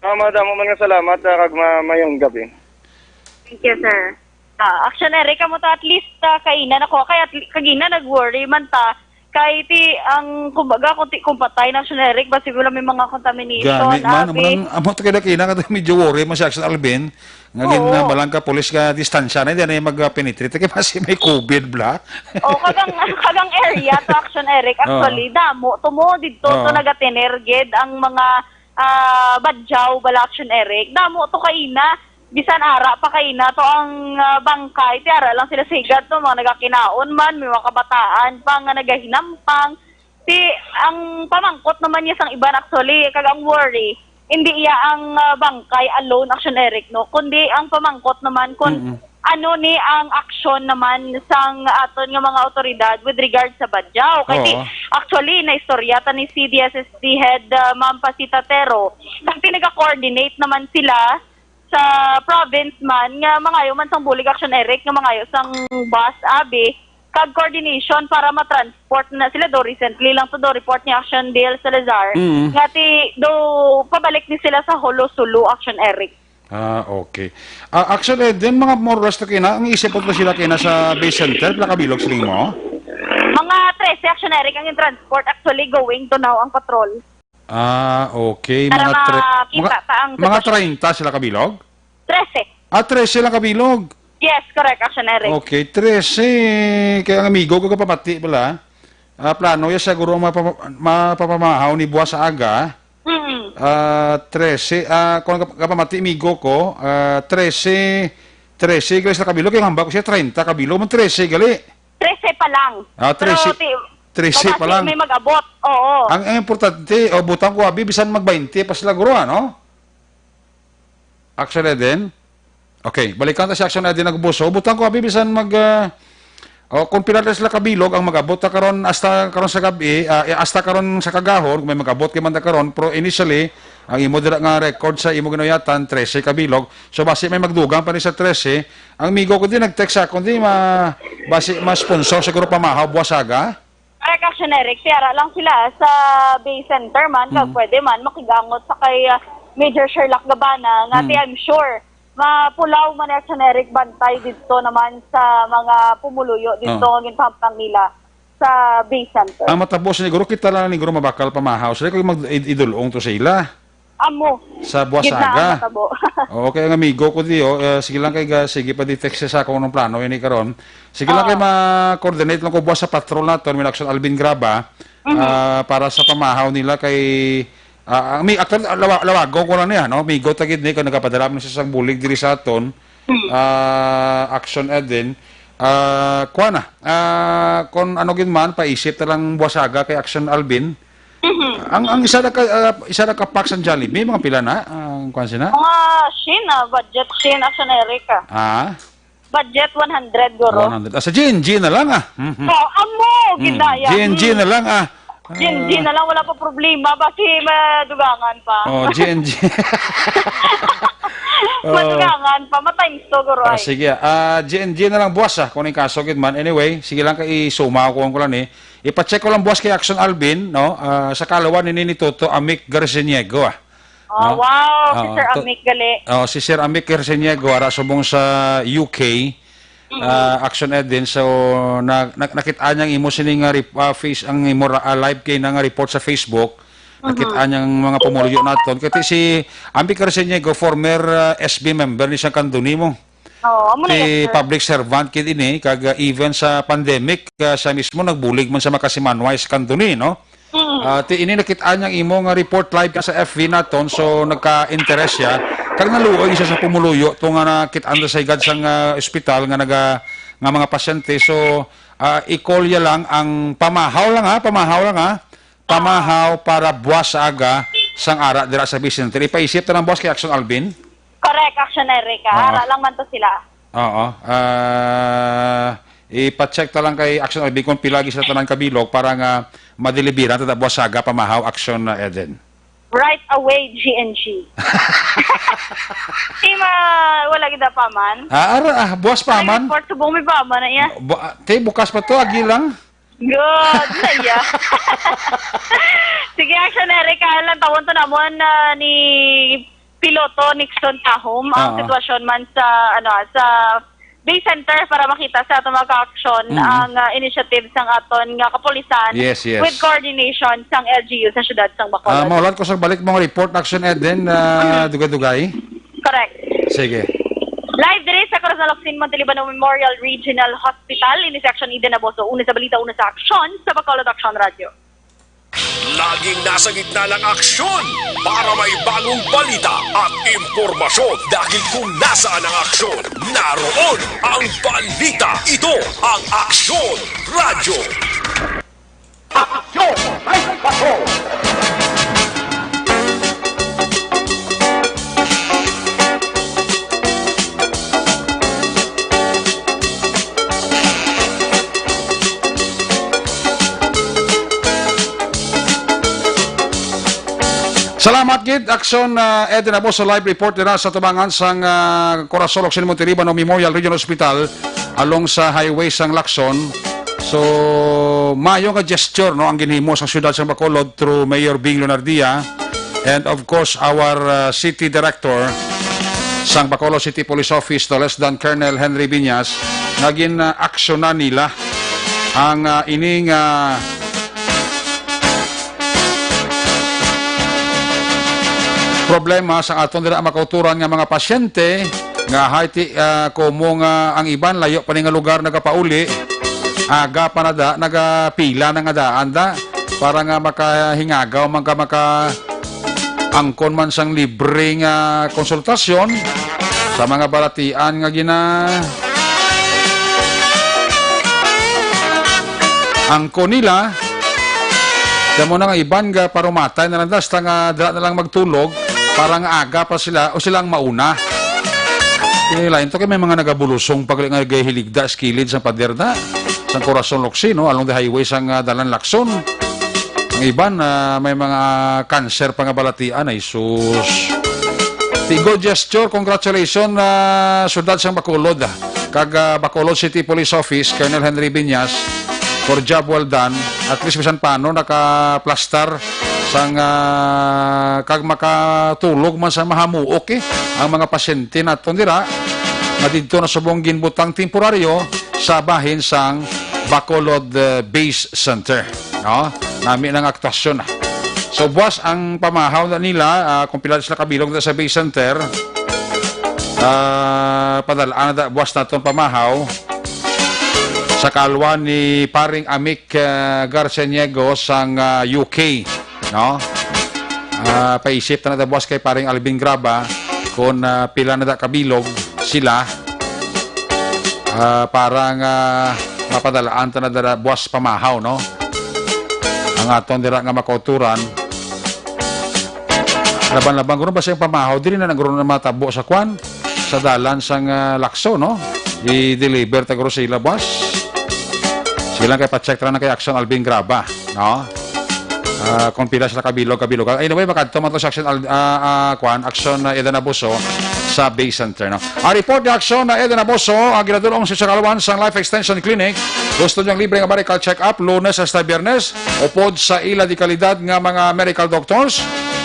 Ah, madamo man nga salamat uh, kag ma mayong gabi. Thank you, sir. Ah, Action Eric, kamo to at least uh, kaina na ko kay at kagina nag-worry man ta kay ti ang kumbaga kung ti kung patay na Action Eric basi wala may mga contamination. Gani man, abi. Amo to kay dakina nga medyo worry man si Action Alvin. Nga gin Oo. Malang ka pulis ka distansya na hindi na mag-penetrate kay basi may covid bla. O kagang kagang area to Action Eric actually damo to mo didto to nagatener gid ang mga ah, Badjaw bala Action Eric. Damo to kaina. Bisan ara pa kaina to ang ah, bangkay. Ti ara lang sila sigad to mga nagakinaon man, may mga kabataan pa nga nagahinampang. Ti ang pamangkot naman niya sang iban actually kag ang worry, hindi iya ang ah, bangkay alone Action Eric no, kundi ang pamangkot naman kun Mm-mm. ano ni ang aksyon naman sang aton nga mga awtoridad with regard sa Badjaw. Kay ti, Oo. Actually naistorya ta ni C D S S D head ah, Ma'am Pasita Tero, kag ti naga-coordinate naman sila sa province man nga mangayo man sang bulig Action Eric nga mangayo sang bus abi kag coordination para ma-transport na sila do recently lang to do report ni Action Dale Salazar Mm. nga ti do pabalik ni sila sa Jolo Sulu Action Eric. Ah, okay. Ah, actually, then mga more or less to kina, ang isip po sila kina sa base center, pila kabilog siling mo? Mga trese Action Eric ang transport actually going to now ang patrol. Ah, okay. Para Mga tre- makita mga, pa ang mga sitwasyon. Treinta sila kabilog? Trese. Ah, trese lang kabilog. Yes, correct, Action Eric. Okay, trese. Kaya ang amigo ko kapamati pala. Ah, plano ya siguro mapapa- mapapamahaw ni buwas sa aga. Mm. Ah, trese. Ah, kung kap- kapamati amigo ko, ah, trese, trese gali sila kabilog. Kaya hambal ko siya, treinta kabilog. Mong trese gali. Trese pa lang. Ah, trese. Pero ti- Trese pa mabasi lang. May mag-abot. Oo. Ang, ang importante, o butang ko abi bisan mag baynte pa sila guro, ano? Action Eden. Okay, balikan ta si Action Eden nagbuso. Butang ko abi bisan mag ah, o kung pila na sila kabilog ang mag-abot ta karon hasta karon sa gabi, ah, eh, hasta karon sa kagahon kung may mag-abot kay man ta karon, pero initially ang imo dira nga record sa imo ginuyatan trese kabilog. So basi may magdugang pa ni sa trese. Ang migo ko din nag-text sa akon di ma basi ma-sponsor siguro pamahaw buwas aga. Correct, Action Eric. Tiara lang sila sa Bay Center man, kag Mm. pwede man makigangot sa kay, ah, Major Sherlock Gabana, nga Mm. ti, I'm sure mapulaw man ni Action Eric bantay didto naman sa mga pumuluyo didto Oh. nga ginpahamtang nila sa Bay Center. Ang matabo siguro, kita lang siguro mabakal pamahaw. Sila kung mag-, id-, idulong to sa ila. Amo. Sa Buasaga. Gid na ang matabo. Oo, kay ang amigo ko di, oh, eh, sige lang kay ga-, sige pa di text sa akong anong plano ini karon. Sige lang kay Oo. ma-coordinate lang ko buwas sa patrol naton, may Action Alvin Graba, Mhm. ah, para sa pamahaw nila kay, ah, ang mi-, actually, lawa-, lawagon ko lang niya, no? Amigo ta gid ni, kay nagapadala man siya sang bulig diri sa aton. Hmm. Ah, Action Eden. Ah, kuha na. Ah, kung ano gid man, paisip ta lang Buasaga kay Action Alvin. Mhm. Ang, ang isa na ka, ah, isa na ka pack sa Jollibee, mga pila na? Ang kuwan sina? Mga Shein, ah, budget Shein, Action Eric, ah. Ah? Budget one hundred, guro. One hundred. Ah, sa G and G na lang, ah. Mhm. Oh, amo, Hmm. gindaya. G and G Hmm. na lang, ah. G and G Ah. na lang, wala pa problema. Basi madugangan pa. Oh, G and G. Oh. Madugangan pa. Ma-times two, guro, Oh, ay. sige, ah. Ah, G and G na lang, buwas, ah. Kung yung kaso, gid man. Anyway, sige lang, kay isumaw ko, ko lang, eh. Ipacheck ko lang buwas kay Action Alvin, no? Ah, sa kalawan ni, ni Toto Amic Garciniego, ah. Ah, No? wow, si Oo, Sir to-, Amic gali. Oh, si Sir Amic Garciniego, ara subong sa U K, Mm. ah, Action Ed din. So, na-, na-, nakit-an niya ang imo sini nga rep-, ah, face, ang imo ra-, ah, live kay na nga report sa Facebook. Mhm. Nakit-an niya ang mga pumuluyo naton. Kay si Amic Garciniego, former, ah, S B member ni siyang kanto nimo. Oo, amo na Ti yan, sir. Public servant kid ini, kag, uh, even sa pandemic, uh, siya mismo nagbulig man sa Makasimanway sa kanto ni, no? Mm. Uh, ti ini nakit-an niya ang imo nga report live ka sa F B naton, so nagka-interest siya. Kag naluoy siya sa pumuluyo to nga nakit-an sa higad sang, uh, ospital nga naga-, nga mga pasyente. So, uh, i-call niya lang ang pamahaw lang, ha, pamahaw lang, ha. Pamahaw para buwas sa aga sang ara dira sa Vicente. Ipaisip ta lang, boss, kay Action Alvin. Correct, Action Erica. Oo. Ara lang man to sila. Oo. Ah, ipa-check ta lang kay Action Alvin kung pila gid sila tanan kabilog para nga madeliveran ta buwas sa aga, pamahaw, Action, uh, Eden. Right away, G and G. Di ma-, wala gid pa man. Ah, ara, ah, buwas pa man. Report subong may pa man na iya. Bu-, ah, te, bukas pa to, agi lang. Good na iya. Sige, Action Erica, lang tawon to namon, ah, ni Piloto Nixon Tahom ang Ah, ah. sitwasyon man sa, ano, sa Bay Center para makita sa aton mga ka-action Mm. ang, ah, initiative sang aton nga kapulisan Yes, yes. with coordination sang L G U sa siyudad sang Bacolod. Ah, maulat ko sa balik mong report, Action Eden, ah, Mm. dugay-dugay. Correct. Sige. Live diri sa Corazon Locsin, Montelibano Memorial Regional Hospital. Ini si Action Eden Aboso. Una sa balita, una sa aksyon sa Bacolod Action Radio. Laging nasa gitna ng aksyon para may bagong balita at impormasyon. Dahil kung nasaan ang aksyon, naroon ang balita. Ito ang Aksyon Radio. Aksyon! May Patrol! Salamat gid, Action, ah, Eden Aboso, live report dira sa tubangan sang, ah, Corazon Locsin, Montelibano Memorial Regional Hospital, along sa highway sang Lacson. So, mayo nga gesture, no, ang ginhimo sang siyudad sang Bacolod through Mayor Bing Leonardia and, of course, our, uh, city director sang Bacolod City Police Office, no less than Colonel Henry Viñas, nga gin-aksyonan nila ang, uh, ining, uh, problema sa aton dira makauturan nga mga pasyente nga hay ti, ah, komo nga ang iban layo pa ni nga lugar nagapauli, aga pa na da, nagapila na nga daan da para nga makahingagaw man ka, makaangkon man sang libre nga konsultasyon sa mga balatian nga gina-, angkon nila. Kaya mo na nga iban nga parumatay na lang da, hasta nga dala na lang magtulog para nga aga pa sila o sila ang mauna. Eh, lain to kay may mga nagabulusong pag nga gahiligda sa kilid sa pader na, sa Corazon Locsin, no? Along the highway sa, ah, Dalan Lacson. Ang iban, ah, may mga cancer pa nga balatian, ay sus. Tigo gesture, congratulations, ah, siyudad sang Bacolod, ah. Kag, ah, Bacolod City Police Office, Colonel Henry Viñas, for job well done. At least bisan paano nakaplastar sang, ah, kag makatulog man sa mahamuok, eh, ang mga pasyente naton dira nga didto na subong ginbutang temporaryo sa bahin sang Bacolod, eh, Base Center. No? Nami nang aktuasyon na. So, buwas ang pamahaw na nila, ah, kung pila sila kabilog na sa Base Center, ah, padalaan na da, buwas naton pamahaw sa kalwa ni paring Amic, ah, Garceniego sang, ah, U K, no? Ah, paisip ta na da, buwas, kay paring Alvin Graba kung, ah, pila na da kabilog sila, ah, para nga mapadalaan ta na dira buwas pamahaw, no? Ang aton dira nga makauturan. Laban-laban guro ba siyang pamahaw? Diri na nagro na matabo sa kwan, sa dalan sang, ah, Lacson, no? I-deliver ta guro sila, boss. Sila kay pa-check ra na kay Action Alvin Graba, no? Ah, kung pila sila kabilog, kabilog. Anyway, makadto man to sa Action Al-, ah, ah, kwan, Action, ah, Eden Abuso sa Base Center, no? Ang report ni Action na Eden Abuso, ang ginadulong sa Sakalwan sang Life Extension Clinic. Gusto niyang libre nga medical check-up, Lunes hasta Biyernes, upod sa ila di kalidad nga mga medical doctors.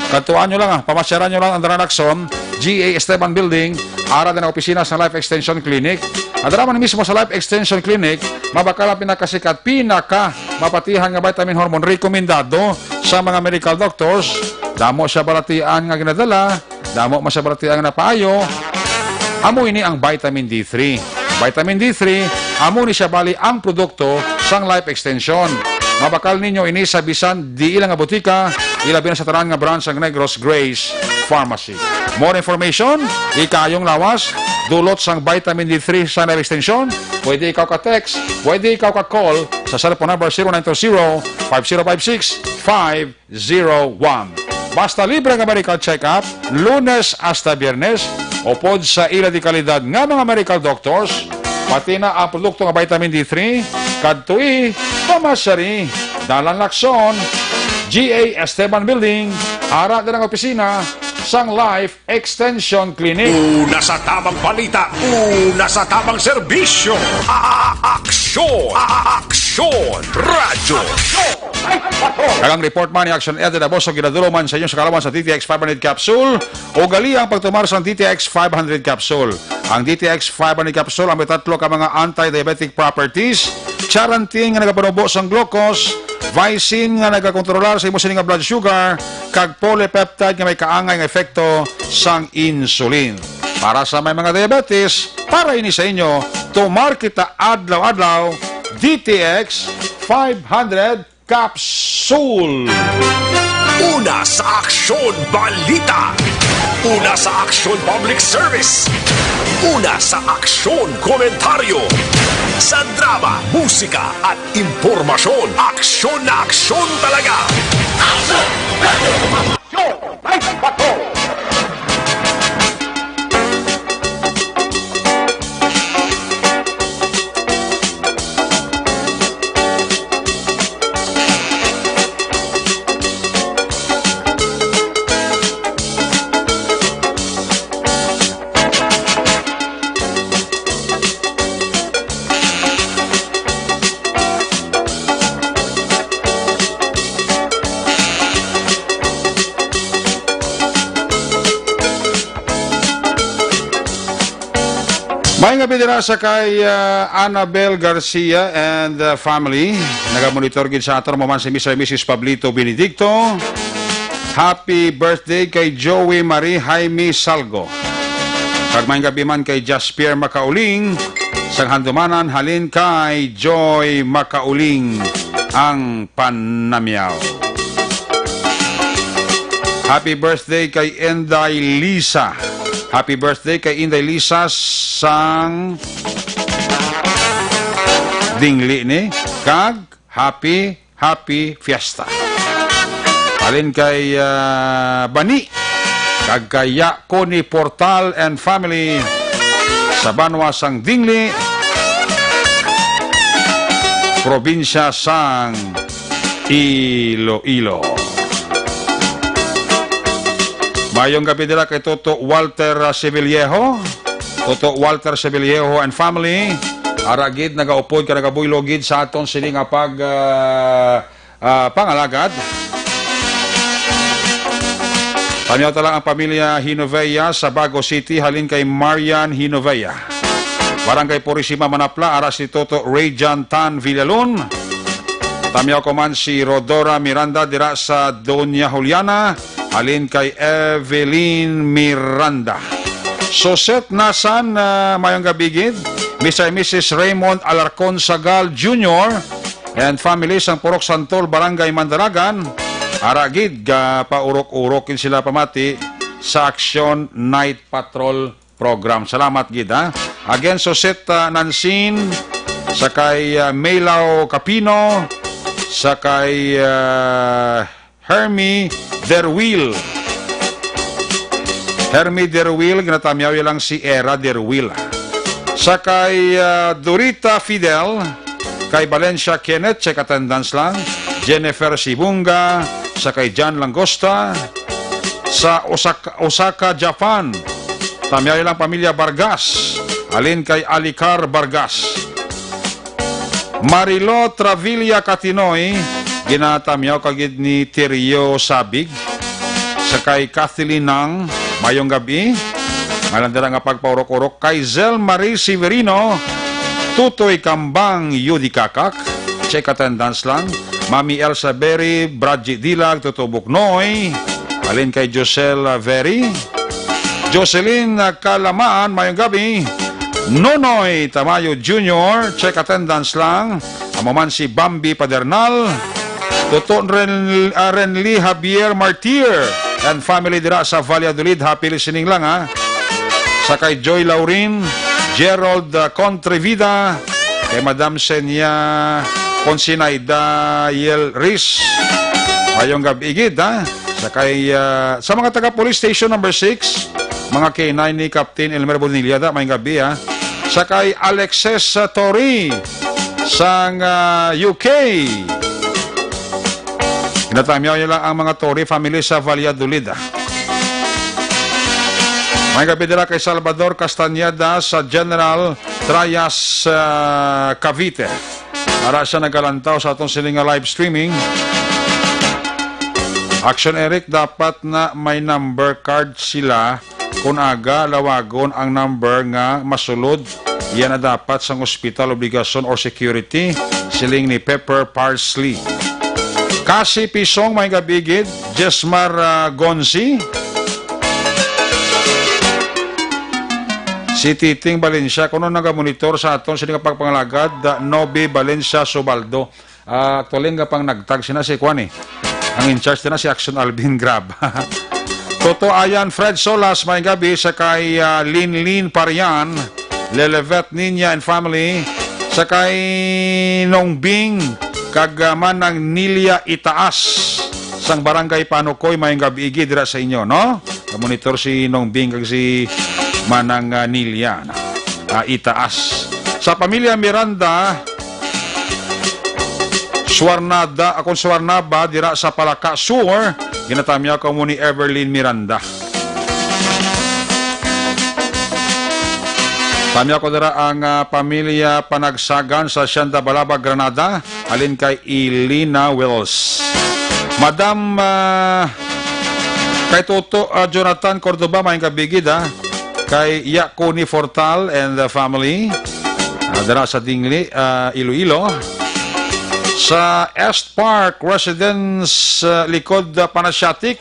Kadtuan nyo lang, ah, pamasyaran nyo lang ang Daran Action, G A Esteban Building, ara din ang opisina sa Life Extension Clinic. Ang dara man mismo sa Life Extension Clinic, mabakal ang pinakasikat, pinaka mapatihan nga vitamin hormone rekomendado sa mga medical doctors. Damo siya balatian nga ginadala, damo man siya balatian nga napaayo. Amo ini ang vitamin D three. Vitamin D three, amo ni siya bali ang produkto sang Life Extension. Mabakal ninyo ini sa bisan diin lang nga butika, ilabi na sa tanan nga branch sang Negros Grace Pharmacy. More information, ikayong lawas, dulot sang vitamin D three sa Life Extension, pwede ikaw ka-text, pwede ikaw ka-call sa cellphone number zero nine two zero, five zero five six, five zero one. Basta libre nga medical check-up, Lunes hasta Biyernes, upod sa ila di kalidad nga mga medical doctors, pati na ang produkto nga vitamin D three, kadtoi, pamasyari, Dalan Lacson, G A Esteban Building, ara din ang opisina sang Life Extension Clinic. Una sa tamang balita, una sa tamang serbisyo. A-, a-, aksyon, a-, a-, aksyon, radyo. Kag ang report man ni Action Ed Daboso, ginadulong man sa inyo sa Kalwan sa D T X five hundred capsule. Ugali ang pagtumar sang D T X five hundred capsule. Ang D T X five hundred capsule ang may tatlo ka mga anti-diabetic properties: charantin nga nagapanubo sang glucose, vicin nga nagakontrolar sa imo sini nga blood sugar, kag polypeptide nga may kaangay nga epekto sang insulin. Para sa may mga diabetes, para ini sa inyo, tumar kita adlaw-adlaw, D T X five hundred capsule. Una sa aksyon, balita. Una sa aksyon, public service. Una sa aksyon, komentaryo. Sa drama, musika, at impormasyon, aksyon na aksyon talaga. Aksyon! Aksyon! Ay, bato! May nga bidira sa kay, ah, Annabel Garcia and, ah, family. Nagamonitor gid sa aton mo man si Mister and Missus Pablito Benedicto. Happy birthday kay Joey Marie Jaime Salgo. Kag may gabi man kay Jasper Makauling, sang Handumanan halin kay Joy Makauling ang panamyaw. Happy birthday kay Inday Lisa. Happy birthday kay Inday Lisa sang Dingli ni. Kag happy, happy fiesta. Halin kay, ah, Bani, kag kay Ya Connie Portal and family sa banwa sang Dingli, probinsya sang Iloilo. Mayong gabi dira kay Toto Walter, ah, Sibilyeho. Toto Walter Sibilyeho and family. Ara gid, nagaupod ka, nagabuylo gid sa aton sini nga pag, ah, ah, pangalagad. Tamyaw ta lang ang pamilya Hinovea sa Bago City, halin kay Marian Hinovea. Barangay Purisima, Manapla, ara si Toto Rayjan Tan Villalon. Tamyaw ko man si Rodora Miranda dira sa Doña Juliana, halin kay Evelyn Miranda. Soset Nasan, ah, mayong gabi gid. Mister and Missus Raymond Alarcon Sagal Junior and family sang Purok Santol, Barangay Mandalagan. Ara gid, gapaurok-urok gid sila pamati sa Action Night Patrol program. Salamat gid, ha. Again, Soset, ah, Nansin, sa kay, ah, Maylao Capino, sa kay, ah, Hermie Derwil. Hermie Derwil, ginatamyaw lang si Era Derwil. Sa kay, ah, Dorita Fidel, kay Valencia Kenneth, check attendance lang. Jennifer Sibunga, sa kay John Langosta, sa Osaka, Osaka, Japan. Tamyaw lang pamilya Vargas, halin kay Alicar Vargas. Marilo Travilla Catinoy, ginatamyaw ka gid ni Terio Sabig. Sa kay Kathleen Nang, mayong gabi. Malandira nga pagpaurok-urok kay Zel Marie Severino, Tutoy Kambang, Yudi Kakak, check attendance lang. Mami Elsa Berry, Bradji Dilag, Toto Buknoy, halin kay Josel Very, Jocelyn Kalamaan, mayong gabi. Nonoy Tamayo Junior, check attendance lang. Amo man si Bambi Padernal, Toto Ren-, ah, Renly Javier Martir and family dira sa Valladolid. Happy listening lang, ha. Sa kay Joy Laurin, Gerald, ah, Contrevida, kay Madam Senia Consinaida Yel Riz. Mayong gabi gid, ha. Sa kay, ah, sa mga taga Police Station Number Six, mga K nine ni Captain Elmer Bonilla, da, mayong gabi, ha. Sa kay Alexis, ah, Tori, sang, ah, U K. Ginatamyaw niya lang ang mga Tori family sa Valladolid, ah. Mayong gabi dira kay Salvador Castañeda sa General Trias, ah, Cavite. Ara siya nagalantaw sa atong sini nga live streaming. Action Eric, dapat na may number card sila. Kun aga, lawagon ang number nga masulod. Yan na dapat sang ospital obligasyon or security, siling ni Pepper Parsley. Kasi Pisong, may gabigid, Jesmar, ah, Gonzi. Si Titing Valencia, kuno nagamonitor sa aton sini nga pagpangalagad, ah, Nobi Valencia Subaldo. Ah, actually, nga pang nagtag sina si kuan eh. Ang in charge na si Action Alvin Grab. Toto Ayan, Fred Solas, may gabi sa kay, ah, Linlin Parian, Lelevet Niña and family, sa kay Nongbing, kag, ah, Manang Nilia Itaas, sang Barangay Panukoy, may gabi igi dira sa inyo, no? Monitor si Nongbing kag si Manang, ah, Nilia, no? Ah, Itaas. Sa pamilya Miranda, Suarnada, akon Suarnaba, dira sa Palaka Sur, ginatamyaw kamo ni Everlyn Miranda. Tamyaw ko dira ang, ah, pamilya Panagsagan sa Sienda Balaba, Granada, halin kay Elena Wells. Madam, ah, kay Toto, ah, Jonathan Cordoba, may kabigid, ah. Kay Yakuni Fortal and the family, ah, dira sa Dingli, ah, Iloilo. Sa Est Park Residence, ah, likod, ah, Panasiatic,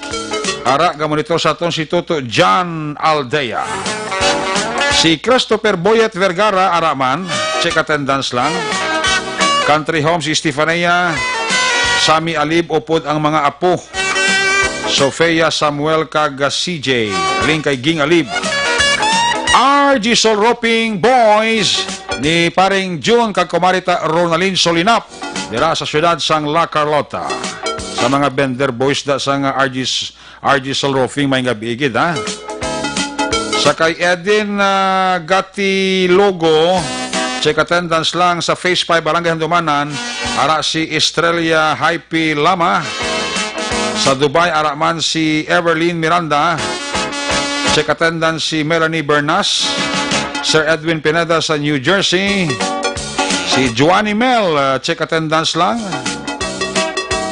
ara, gamonitor sa aton si Toto John Aldea. Si Christopher Boyet Vergara, ara man, check attendance lang. Country Home si Stefania, Sammy Alib, upod ang mga apo. Sofia, Samuel, kag C J. Link kay Ging Alib. R G Sol Roofing Boys ni Paring Jun kag Kumarita Ronalyn Solinap dira sa siyudad sang La Carlota. Sa mga vendor boys da sang R G S-, R G Sol Roofing, may gabi gid, ha? Sa kay Edin, ah, Gatilogo, check attendance lang sa Phase five Barangay Handumanan, ara si Estrella Hype Lama. Sa Dubai, ara man si Everlyn Miranda. Check attendance si Melanie Bernas. Sir Edwin Pineda sa New Jersey. Si Joanny Mel, ah, check attendance lang.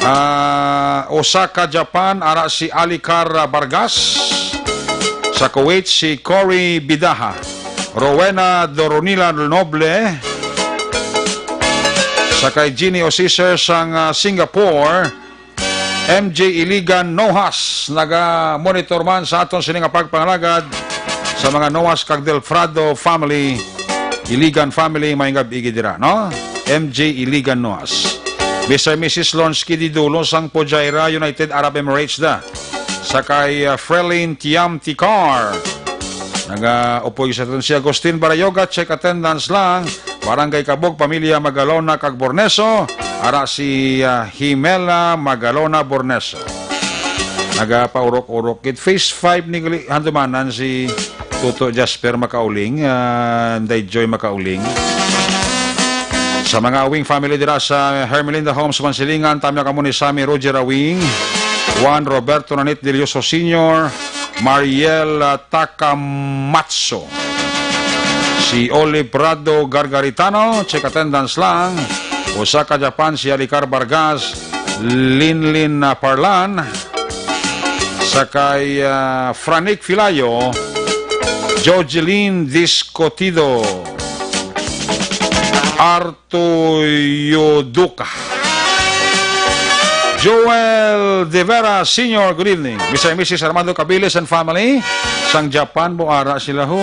Ah, Osaka, Japan, ara si Alicar, ah, Vargas. Sa Kuwait, si Cory Bidaha. Rowena Doronila Noble. Sa kay Jeannie Osiser sang, ah, Singapore. M J Iligan Nohas, naga-monitor man sa aton sini nga pagpangalagad sa mga Nohas kag Delfrado family, Iligan family, may nga bigi dira, no? M J Iligan Nohas. Mister Missus Lonsky Didulo sang Fujairah, United Arab Emirates da. Sa kay, uh, Frelin Tiam Tikar. Naga-upoy sa aton si Agustin Barayoga, check attendance lang. Barangay Kabog, pamilya Magalona kag Borneso, ara si, ah, Himela Magalona Borneso. Nagapaurok-urok gid. Phase five ni gali-, handumanan si Tuto Jasper Makauling, ah, Nday Joy Makauling. Sa mga Awing family dira sa Hermelinda Homes, Mansilingan, tamya kamo ni Sammy Roger Awing, Juan Roberto Nanit Delioso Senior, Mariel, ah, Takamatsu. Si Olive Prado Gargaritano, check attendance lang. Osaka, Japan, si Alicar Vargas, Linlin, ah, Parlan. Sa kay, ah, Franik Filayo, Jojeline Discotido, Arto Yoduka. Joel De Vera Senior, good evening. Mister and Missus Armando Cabiles and family, sang Japan, mo ara sila ho.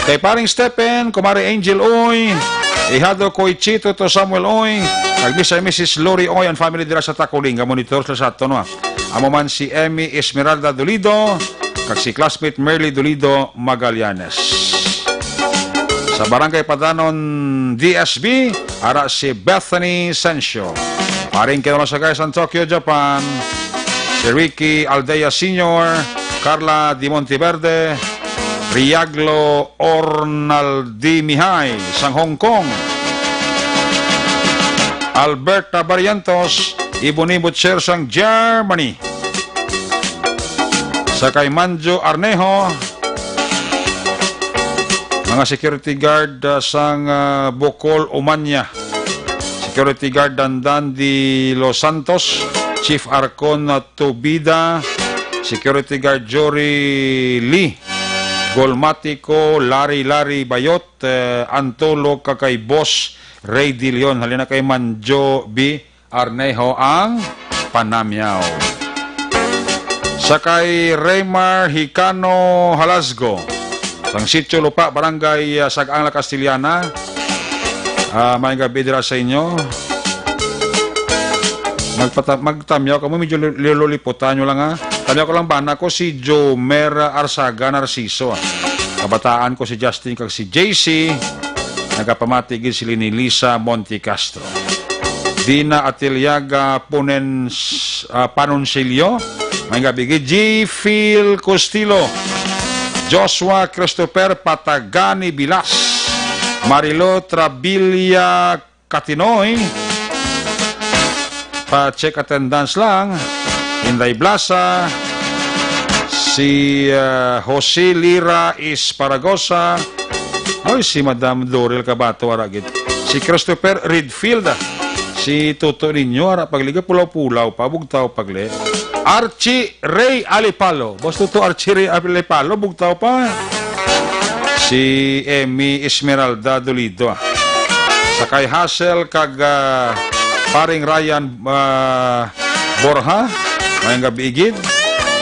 Kay Paring Stephen, Kumari Angel Uy, Ihado Koichi, Toto Samuel Uy, kag Mister and Missus Lori Uy and family dira sa Takuling, nga monitor sila sa aton, no? Amo man si Emmy Esmeralda Dolido, kag si classmate Merly Dolido Magallanes. Sa Barangay Padanon, D S B, ara si Bethany Sencio. Paring Kinomasagay sa Tokyo, Japan, si Ricky Aldea Senior, Carla Di Monteverde, Riaglo Ornaldi Mihay sang Hong Kong, Alberta Barrientos, Iboni Butcher sang Germany. Sa kay Manjo Arneho, mga security guard, ah, sang, ah, Bukol, Umanya. Security guard Dandan de los Santos, Chief Arcon, ah, Tubida, Security Guard Jory Lee, Golmatiko, Lari-Lari Bayot, eh, Antolo, kag kay Boss Ray De Leon. Halina kay Manjo B. Arneho ang panamyaw. Sa kay Raymar Hicano Halasgo, sang Sitio Lupa, Barangay, ah, Sag-ang, La Castellana, ah, may gabi dira sa inyo. Magpata-, magtamyaw kamo, medyo li-, lilolipotan nyo lang, ha. Tamyaw ko lang, bana ko si Jomer Arsaga Narciso, ah. Kabataan ko si Justin kag si J C. Nagapamati gid si Linilisa Monte Castro. Dina Atiliaga Ponens-, ah, Panonsilio. May gabi gid, G. Phil Costilo, Joshua Christopher Patagani Bilas, Marilo Trabilia Katinoy. Pa-check attendance lang. Inday Blasa, si, ah, Jose Lira Esparagosa, oy, si Madam Dorel Cabato, ara gid. Si Christopher Redfield, ah. Si Toto ninyo, ara pagli, pulaw-pulaw pa, bugtaw pagli. Archie Ray Alipalo. Boss Toto, Archie Ray Alipalo, bugtaw pa. Si Emmy Esmeralda Dolido, ah. Sa kay Hazel kag, ah, Paring Ryan, ah, Borja, mayong gabi gid.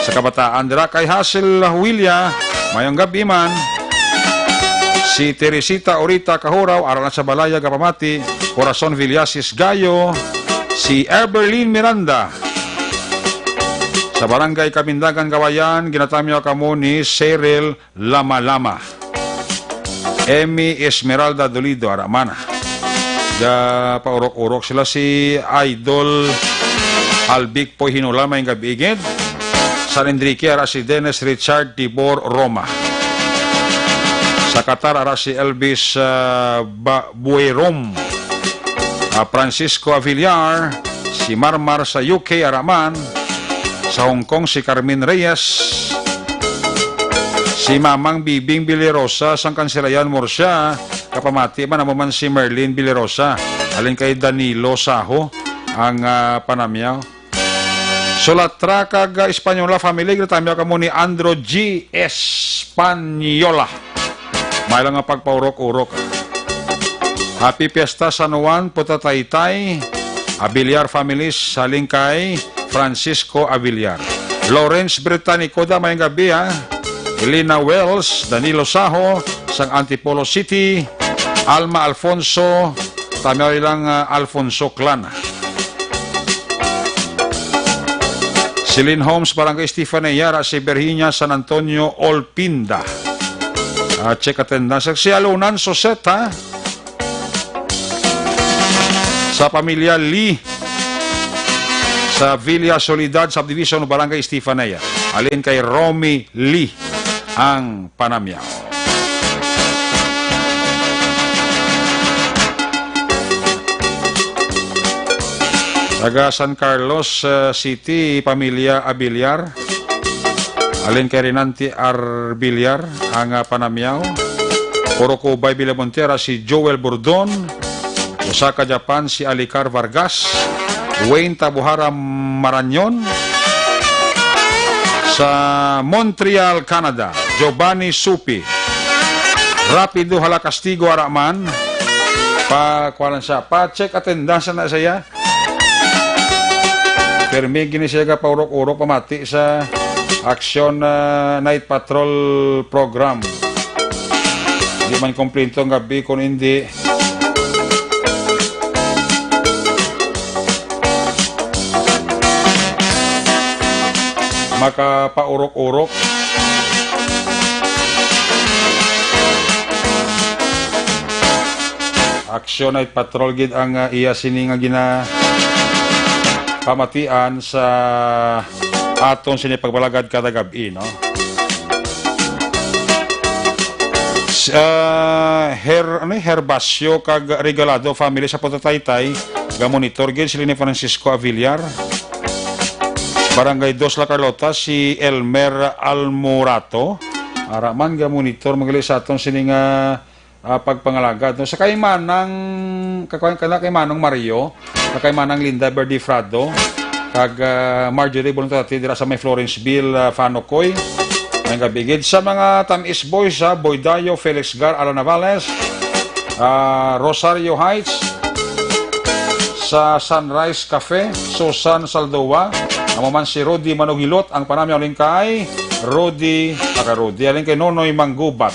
Sa kabataan dira kay Hazel Huilla, mayong gabi man. Si Teresita Orita Kahuraw, ara na sa balay, gapamati. Corazon Villasis Gayo, si Everlyn Miranda. Sa Barangay Kabindagan, Kawayan, ginatamyaw kamo ni Cheryl Lama-Lama. Emmy Esmeralda Dolido, ara man. Gapaurok-urok sila, si Idol Albic Poy Hinula, mayong gabi gid. San Enrique, ara si Dennis Richard Tibor Roma. Sa Qatar, ara si Elvis, ah, Ba-, Buerom. Ah, Francisco Avillar, si Marmar sa U K, ara man. Sa Hong Kong, si Carmen Reyes. Si Mamang Bibing Bilirosa sang Kansilayan, Murcia. pamati man, amo man si Merlin Bilirosa. Halin kay Danilo Saho ang, ah, panamyaw. Sulatra kag, ah, Española family, ginatamyaw kamo ni Andro G Española. May lang nga pagpaurok-urok. Happy Fiesta San Juan, Putataytay. Abiliar families, halin kay Francisco Abiliar. Lawrence Britannico, da, mayong gabi, ha. Elena Wells, Danilo Saho, sang Antipolo City. Alma Alfonso, tamyaw lang, ah, Alfonso Clan. Celine Homes, Barangay Estefanía, ra si Virginia San Antonio Olpinda. Ah, check attendance. Si Alunan Soset, ha? Sa pamilya Lee, sa Villa Soledad Subdivision, Barangay Estefanía. Halin kay Romy Lee ang panamyaw. Taga San Carlos, uh, City, pamilya Abiliar. Halin kay Renante Arbiliar ang, uh, panamyaw. Urukubay, Villamonte, ra si Joel Bordon. Osaka, Japan, si Alicar Vargas. Wayne Tabuhara Marañon. Sa Montreal, Canada, Giovanni Supi. Rapido hala kastigo ara man. Pa, kuwan siya. Pa-check attendance na siya. Permi gini siya ka paurok-urok pamati sa Action, ah, Night Patrol Program. Di man kompleto ang gabi kung hindi. Makapaurok-urok. Action Night Patrol gid ang, ah, iya sini nga ginapamatian sa aton sini pagbalagad kada gab-i, no? S-, ah, Her-, ano, Herbacio kag Regalado family sa Putataytay, gamonitor gid sila ni Francisco Avillar. Barangay Dos La Carlota, si Elmer Almorato. Ara man, gamonitor, magaling sa aton sini nga, ah, pagpangalagad, no? Sa kay Manang, kakuan ka na kay Manong Mario, sa kay Manang Linda Verdifrado, kag, ah, Marjorie Bolontati dira sa may Florenceville, ah, Fanocoy. May gabi gid sa mga Tamis Boys, ha, Boy Dayo, Felix Gar, Alan Navales, ah, Rosario Heights, sa Sunrise Cafe, Susan Saldoa, amo man si Rudy Manughilot, ang panamyaw halin kay Rudy, taga Rudy, halin kay Nonoy Manggubat.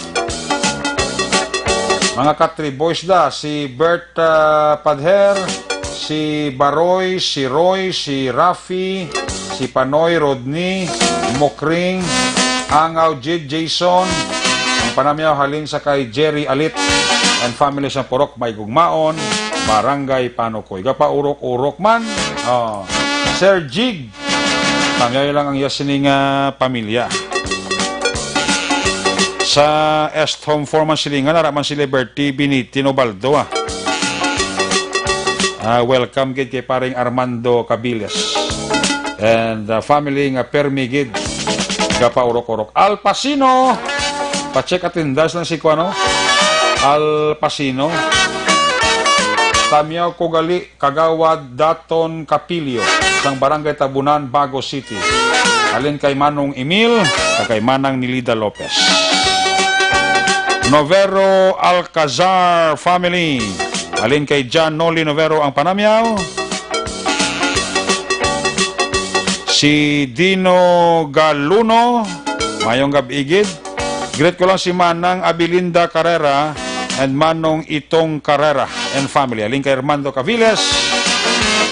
Mga Katri Boys da, si Bert, ah, Padher, si Baroy, si Roy, si Rafi, si Panoy, Rodney, Mokring, Angaw, Jid, Jason, ang panamyaw halin sa kay Jerry Alit and family sa Purok May Gugmaon, Barangay Panukoy. Gapaurok-urok man. Oh. Sir Jig, tamyaw lang ang iya sini nga pamilya. Sa Est Home Foreman Silingan, ara man si Liberty Binitin Ubaldo, ah. Ah, welcome gid kay paring Armando Cabiles and, ah, family nga permi gid gapaurok-urok. Al Pacino, pa-check attendance lang si kuano, Al Pacino. Tamyaw ko gali, Kagawad Daton Capilio, sang Barangay Tabunan, Bago City. Halin kay Manong Emil, kag kay Manang Nilida Lopez. Novero Alcazar family. Halin kay John Noli Novero ang panamyaw. Si Dino Galuno, mayong gab-i gid. Greet ko lang si Manang Abilinda Carrera and Manong Itong Carrera and family. Halin kay Armando Caviles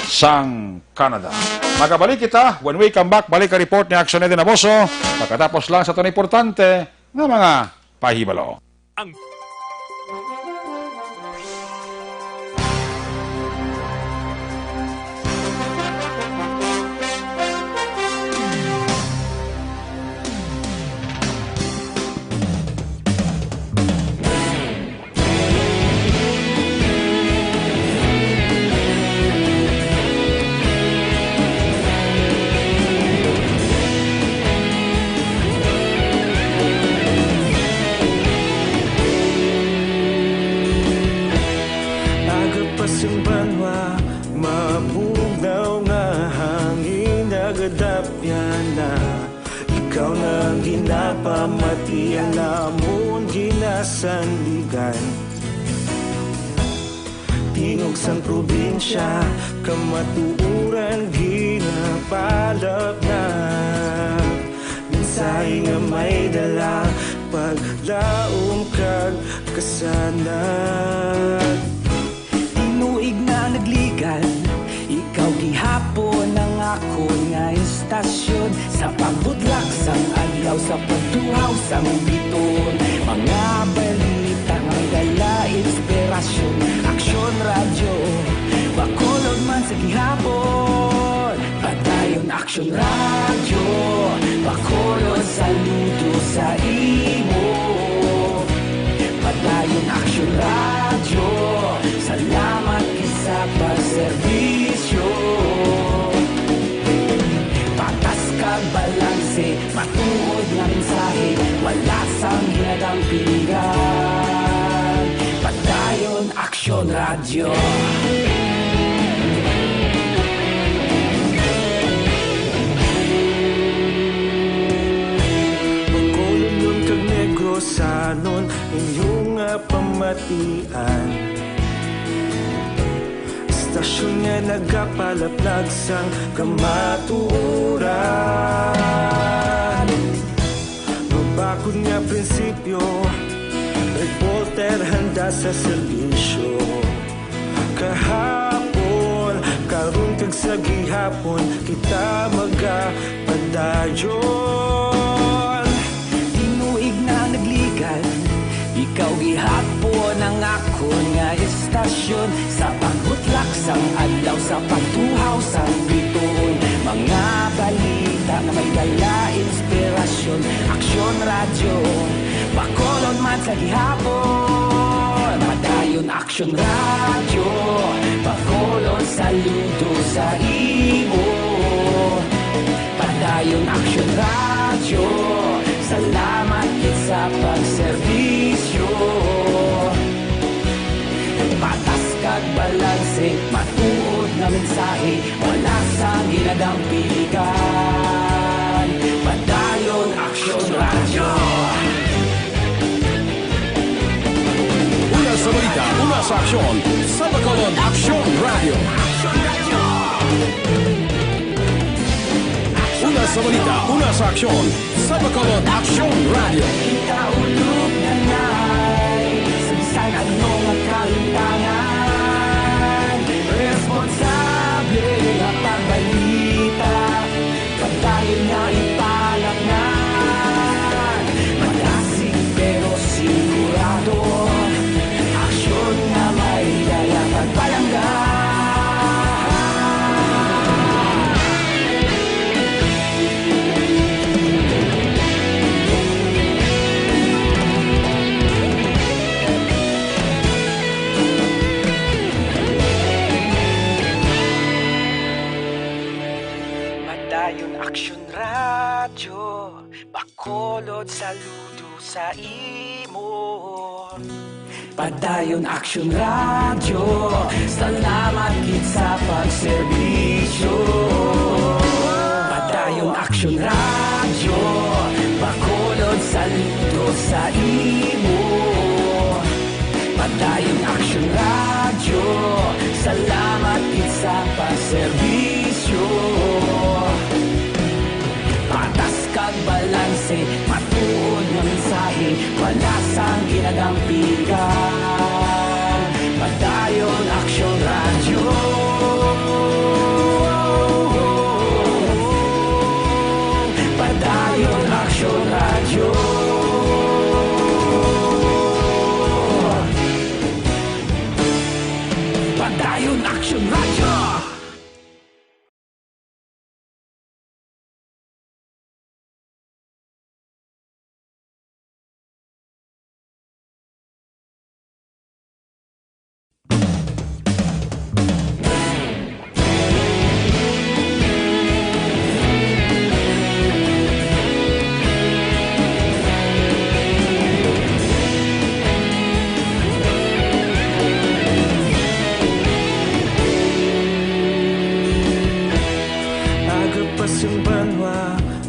sang Canada. Magabalik kita when we come back. Balik ang report ni Action Eddie Naboso. Pagkatapos lang sa aton importante nga mga pahibalo. Ang Yana, ikaw na ang ginapamati, ang amon ginasandigan. Tingog sang probinsya, kamatuoran ginapalapnag. Mensahe nga may dala, paglaom kag kasanag. Tinuig na nagligan, ikaw gihapon ang akon nga istasyon. Sa pagbutlak sang adlaw, sa pagtuhaw sang biton, mga balita nga may dala inspirasyon. Aksyon Radyo, Bacolod man sa gihapon. Padayon Aksyon Radyo, Bacolod, saludo sa imo. Padayon Aksyon Radyo, salamat gid sa pagserbisyo. Patas kag balanse, matuod nga mensahe, wala sang ginadampigan. Padayon Aksyon Radyo. Bacolodnon kag Negrosanon, inyo nga pamatian. Istasyon nga nagapalaplag sang kamatuoran. Mabakod nga prinsipyo, reporter handa sa serbisyo. Kahapon, karon kag sa gihapon, kita magapadayon. Tinuig na nagligan, ikaw gihapon ang akon nga istasyon. Sa pagbutlak sang adlaw, sa pagtuhaw sang bituon, mga balita nga may dala inspirasyon. Aksyon Radyo, Bacolod man sa gihapon. Padayon Aksyon Radyo, Bacolod, saludo sa imo. Padayon Aksyon Radyo, salamat gid sa pagserbisyo. Patas kag balanse, matuod nga mensahe, wala sang ginadampigan. Padayon Aksyon Radyo. Una sa balita, una sa aksyon, sa Bacolod Aksyon Radyo. Una sa balita, una sa aksyon, sa Bacolod Aksyon Radyo. Kita ulog na nay, sa bisan ano nga kalutangan, responsable nga pagbalita. Padayon nga ipalapngan, madasig pero sigurado. Aksyon nga may dala pagpalangga. Padayon Aksyon Radyo, Bacolod, saludo sa imo. Padayon Aksyon Radyo, salamat gid sa pagserbisyo. Padayon Aksyon Radyo, Bacolod, saludo sa imo. Padayon Aksyon Radyo, salamat gid sa pagserbisyo. Patas kag balanse, matuod nga mensahe, wala sang ginadampigan. Padayon Aksyon Radyo. Padayon Aksyon Radyo. Padayon Aksyon Radyo.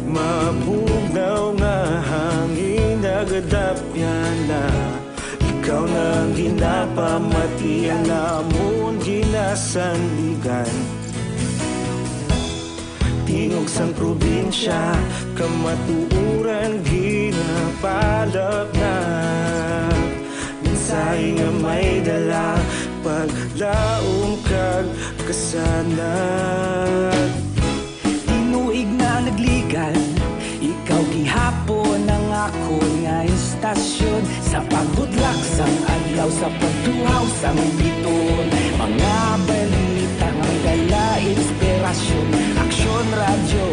Mabugnaw nga hangin nagadapyan na. Ikaw na ang ginapamati, ang amon ginasandigan. Tingog sang probinsya, kamatuoran ginapalap na. Mensahe nga may dala, paglaom kag kasanag. Tinuig na nagligad, ikaw gihapon ang akon nga istasyon. Sa pagbutlak sang adlaw, sa pagtuhaw sang bituon, mga balita nga may dala inspirasyon. Aksyon Radyo,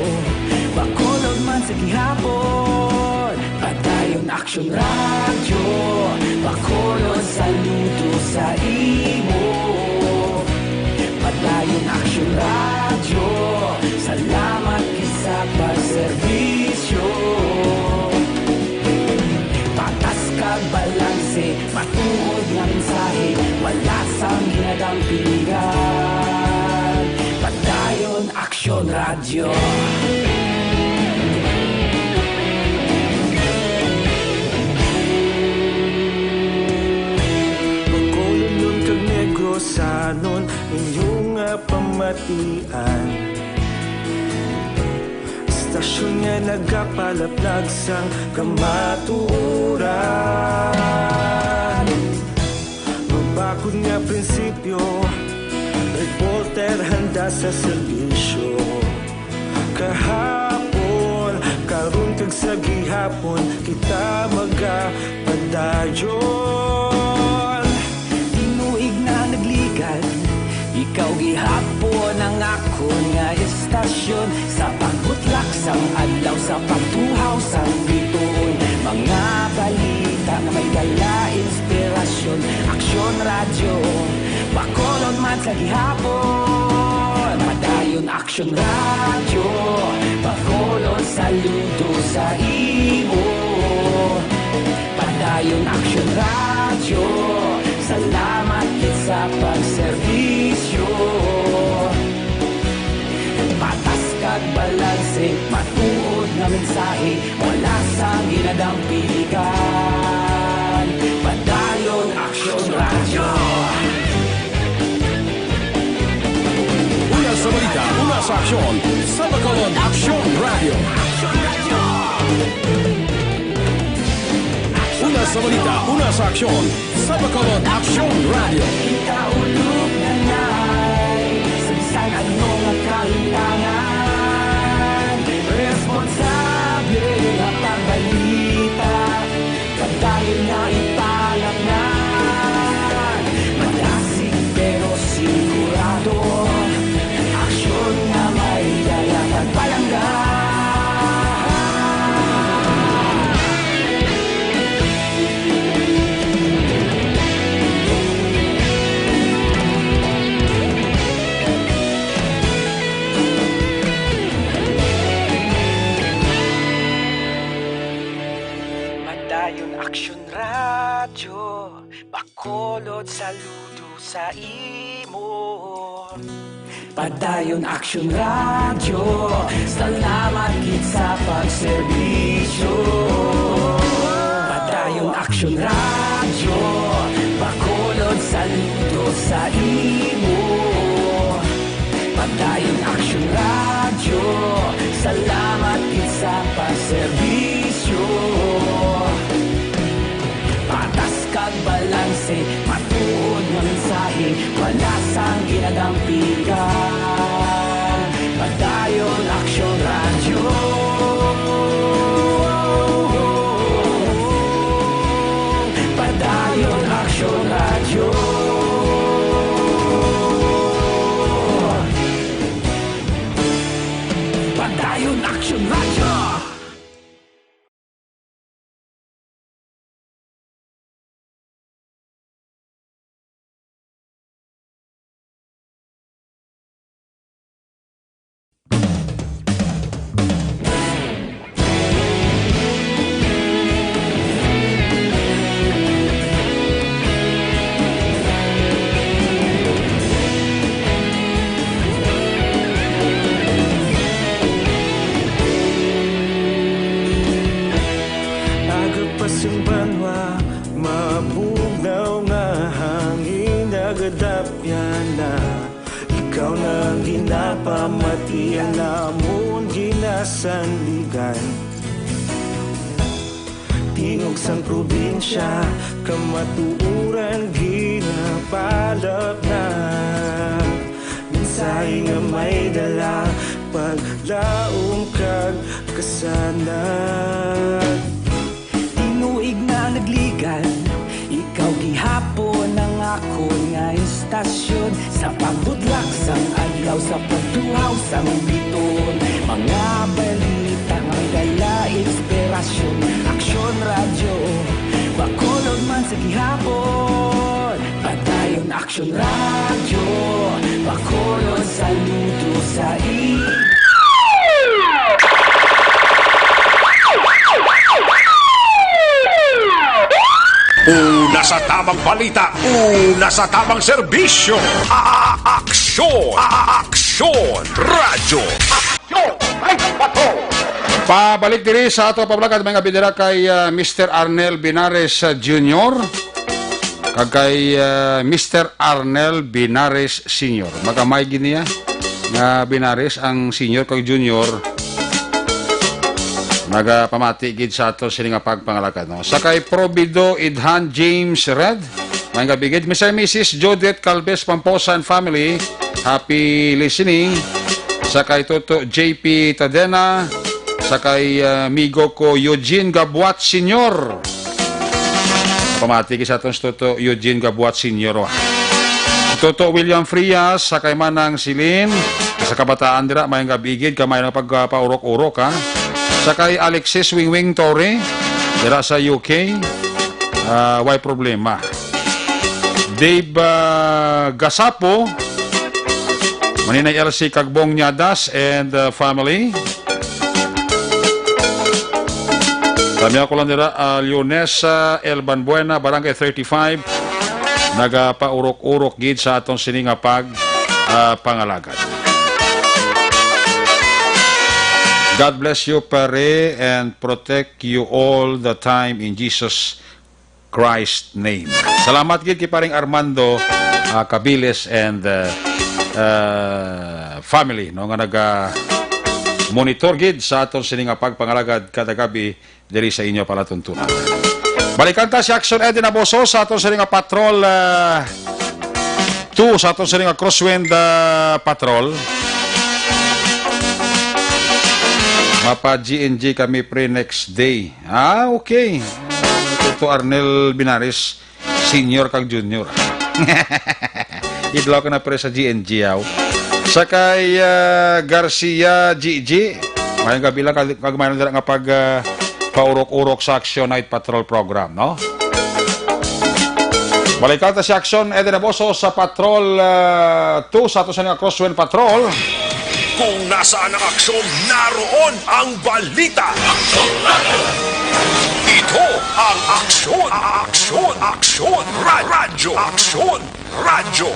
Bacolod man sa gihapon. Padayon Aksyon Radyo, Bacolod, saludo sa imo. Padayon Aksyon Radyo, salamat gid sa pagserbisyo. Patas kag balanse, matuod nga mensahe, wala sang ginadampigan. Padayon Aksyon Radyo. Bacolodnon kag Negrosanon, inyo nga pamatian. Istasyon nga nagapalaplag sang kamatuoran. Mabakod nga prinsipyo, reporter handa sa serbisyo. Kahapon, karon kag sa gihapon, kita magapadayon. Tinuig na nagligad, ikaw gihapon ang akon nga istasyon. Sa pagbutlak sang adlaw, sa pagtuhaw sang bituon, mga balita nga may dala inspirasyon. Aksyon Radyo, Bacolod man sa gihapon. Padayon Aksyon Radyo, Bacolod, saludo sa imo. Padayon Aksyon Radyo, salamat gid sa pagserbisyo. Patas kag balanse, matuod nga mensahe, wala sang ginadampigan. Padayon Aksyon Radyo. Una sa balita, una sa aksyon, sa Bacolod Aksyon Radyo. Una sa balita, una sa aksyon, sa Bacolod Aksyon Radyo. Ikaulog na nay, sa bisan ano nga kahilangan, responsable nga pagbalita, padayon nga ipalapnan. Madasig pero sigurado, aksyon nga may dala kag palangga. Padayon Aksyon Radyo, Bacolod, saludo sa imo. Padayon Aksyon Radyo, salamat gid sa pagserbisyo. Padayon Aksyon Radyo, Bacolod, saludo sa imo. Padayon Aksyon Radyo, salamat gid sa pagserbisyo. Patas kag balanse, matuod nga mensahe, wala sang ginadampigan. Padayon Aksyon Radyo. Padayon Aksyon Radyo. Padayon Aksyon Radyo. Pamati ang namon ginasandigan. Tingog sang probinsya, kamatuoran ginapalapnag. Mensahe nga may dala, paglaom kag kasanag. Tinuig na nagligan, ikaw gihapon ang akon nga istasyon. Sa pagbudlak sang adlaw, sa pagtuhaw sang biton, mga balita may dala inspirasyon. Aksyon Radyo, Bacolod man sa gihapon. Padayon Aksyon Radyo, Bacolod, saludo sa inyo. Una sa tamang balita, una sa tamang serbisyo. A-, a-, aksyon, a-, a-, aksyon, radyo. Aksyon, ay, bato. Pabalik diri sa ato pamulagad, may nga bidira kay, ah, Mister Arnel Binares, ah, Junior, kag kay, ah, Mister Arnel Binares Senior. Magamay gid niya nga Binares ang senior kag junior. Nagapamati gid sa ato sini nga pagpangalagad, no? Sa kay Probido Idhan James Red, may nga bigid. Mister Missus Judith Calves Pamposa and family, happy listening. Sa kay Toto J P Tadena, sa kay, ah, amigo ko Eugene Gabuat Senior. Pamati gid sa aton si Toto Eugene Gabuat Senior, wa. Toto William Frias, sa kay Manang Celine, sa kabataan dira, may nga bigid, kamay nga pagpaurok-urok, ha. Sa kay Alexis Wingwing Torre, dira sa U K, ah, way problema. Dave, ah, Gasapo, Maninay L C Kagbong Nyadas and, ah, family. Kami ako lang nila, ah, Leonesa L. Banbuena, Barangay thirty-five. Nagapaurok-urok gid sa aton sini nga pag, ah, pangalagad. God bless you, pare, and protect you all the time in Jesus Christ name. Salamat gid kay paring Armando, ah, Cabiles and, ah, ah, family, no, nga naga-monitor gid sa aton sini nga pagpangalagad kada gabi diri sa inyo palatuntunan. Balikan ta si Action Eddie Naboso sa aton sini nga patrol, ah, two sa aton sini nga Crosswind, ah, Patrol. Mapa G N G kami pre next day. Ah, okay. Toto Arnel Binares, senior kag junior. Idlaw ka na pre sa G N G, aw. Sa kay, ah, Garcia G G. Mayong gabi lang, kag, kag mayroon dira nga pag, ah, paurok-urok sa Action Night Patrol Program, no? Balikan ta si Action Eddie Naboso sa Patrol, ah, two sa ato sa nga Crosswind Patrol. Kung nasaan ang aksyon, naroon ang balita. Ito ang Aksyon, Aksyon, Aksyon, Ra-, Radyo, Aksyon, Radyo.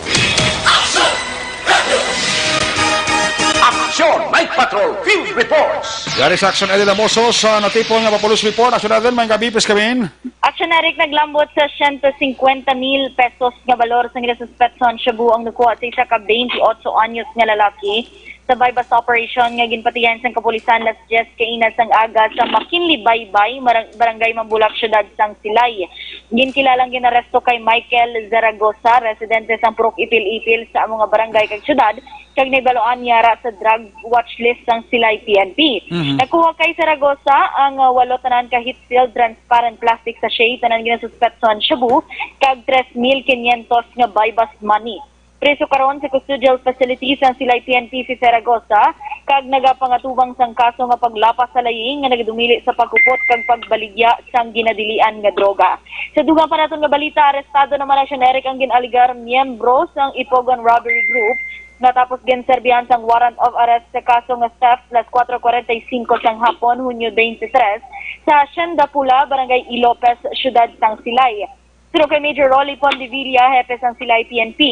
Aksyon Night Patrol Field Reports. Yari sa Action Eddie Lamoso sa natipon nga Papulos Report. Action Eddie, may gabi, please come in. Action Eric, naglambot sa siyento singkwenta mil pesos nga balor sang ginasuspetsahan shabu ang nakuha sa isa ka twenty-eight anyos nga lalaki sa buy-bust operation nga ginpatigayon sang kapulisan las dyes kaina sang aga sa McKinley Baybay, Marang-, Barangay Mambulak, Siyudad sang Silay. Ginkilalang ginaresto kay Michael Zaragoza, residente sang Purok Ipil-Ipil sa amo nga barangay kag siyudad, kag nahibaluan niya ra sa drug watch list sang Silay P N P. Mhm. Nakuha kay Zaragoza ang, uh, walo tanan ka heat-sealed transparent plastic sachet, tanan ginasuspetsahan shabu, kag tres mil quinientos nga buy-bust money. Preso karon sa custodial facility sang Silay P N P si Zaragoza, kag nagapangatubang sang kaso nga paglapas sa layi nga nagadumili sa paghupot kag pagbaligya sang ginadilian nga droga. Sa dugang pa naton nga balita, arestado naman na generic ang gin-alegar miyembro sang Ipogon Robbery Group, nga tapos ginserbihan sang warrant of arrest sa kaso nga theft las kuwatro kuwarenta y singko sang hapon, Hunyo twenty-three, sa Hacienda Pula, Barangay E. Lopez, Siyudad sang Silay. Suno kay Major Rolly Pondevilla, hepe sang Silay P N P,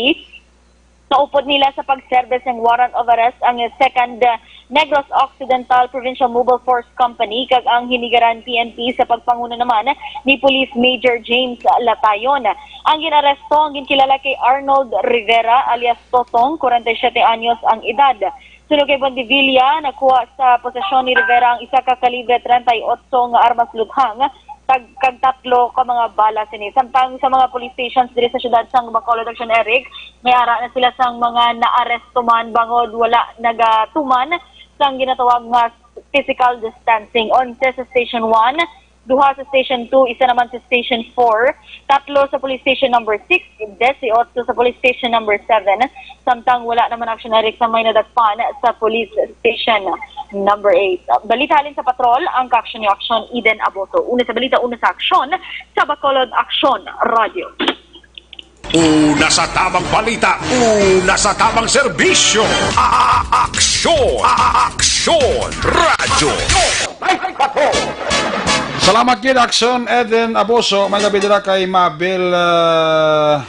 naupod nila sa pagserbe sang warrant of arrest ang Second Negros Occidental Provincial Mobile Force Company kag ang Hinigaran P N P sa pagpanguno naman ni Police Major James Latayon. Ang ginaresto ang ginkilala kay Arnold Rivera alias Totong, kwarenta y siyete anyos ang edad. Suno kay Bondevilla, nakuha sa posesyon ni Rivera ang isa ka kalibre treinta y ocho nga armas luthang, tag-, kag tatlo ka mga bala sini. Samtang sa mga police stations diri sa siyudad sang Bacolod, Action Eric, may ara na sila sang mga naaresto man bangod wala nagatuman sang ginatawag nga physical distancing. Onse sa Station one, duha sa Station two, isa naman sa Station four, tatlo sa Police Station Number six, desiotso sa Police Station Number seven, samtang wala naman, Action Eric, sa may nadakpan sa Police Station Number eight. Balita halin sa patrol, ang kaaksyon ni Action Eden Aboto. Una sa balita, una sa aksyon, sa Bacolod Aksyon Radio. Una sa tamang balita, una sa tamang serbisyo. A-, a-, aksyon, a-, a-, aksyon, radyo. Salamat gid, Action Eden Aboso. May gabi dira kay Mabel, ah,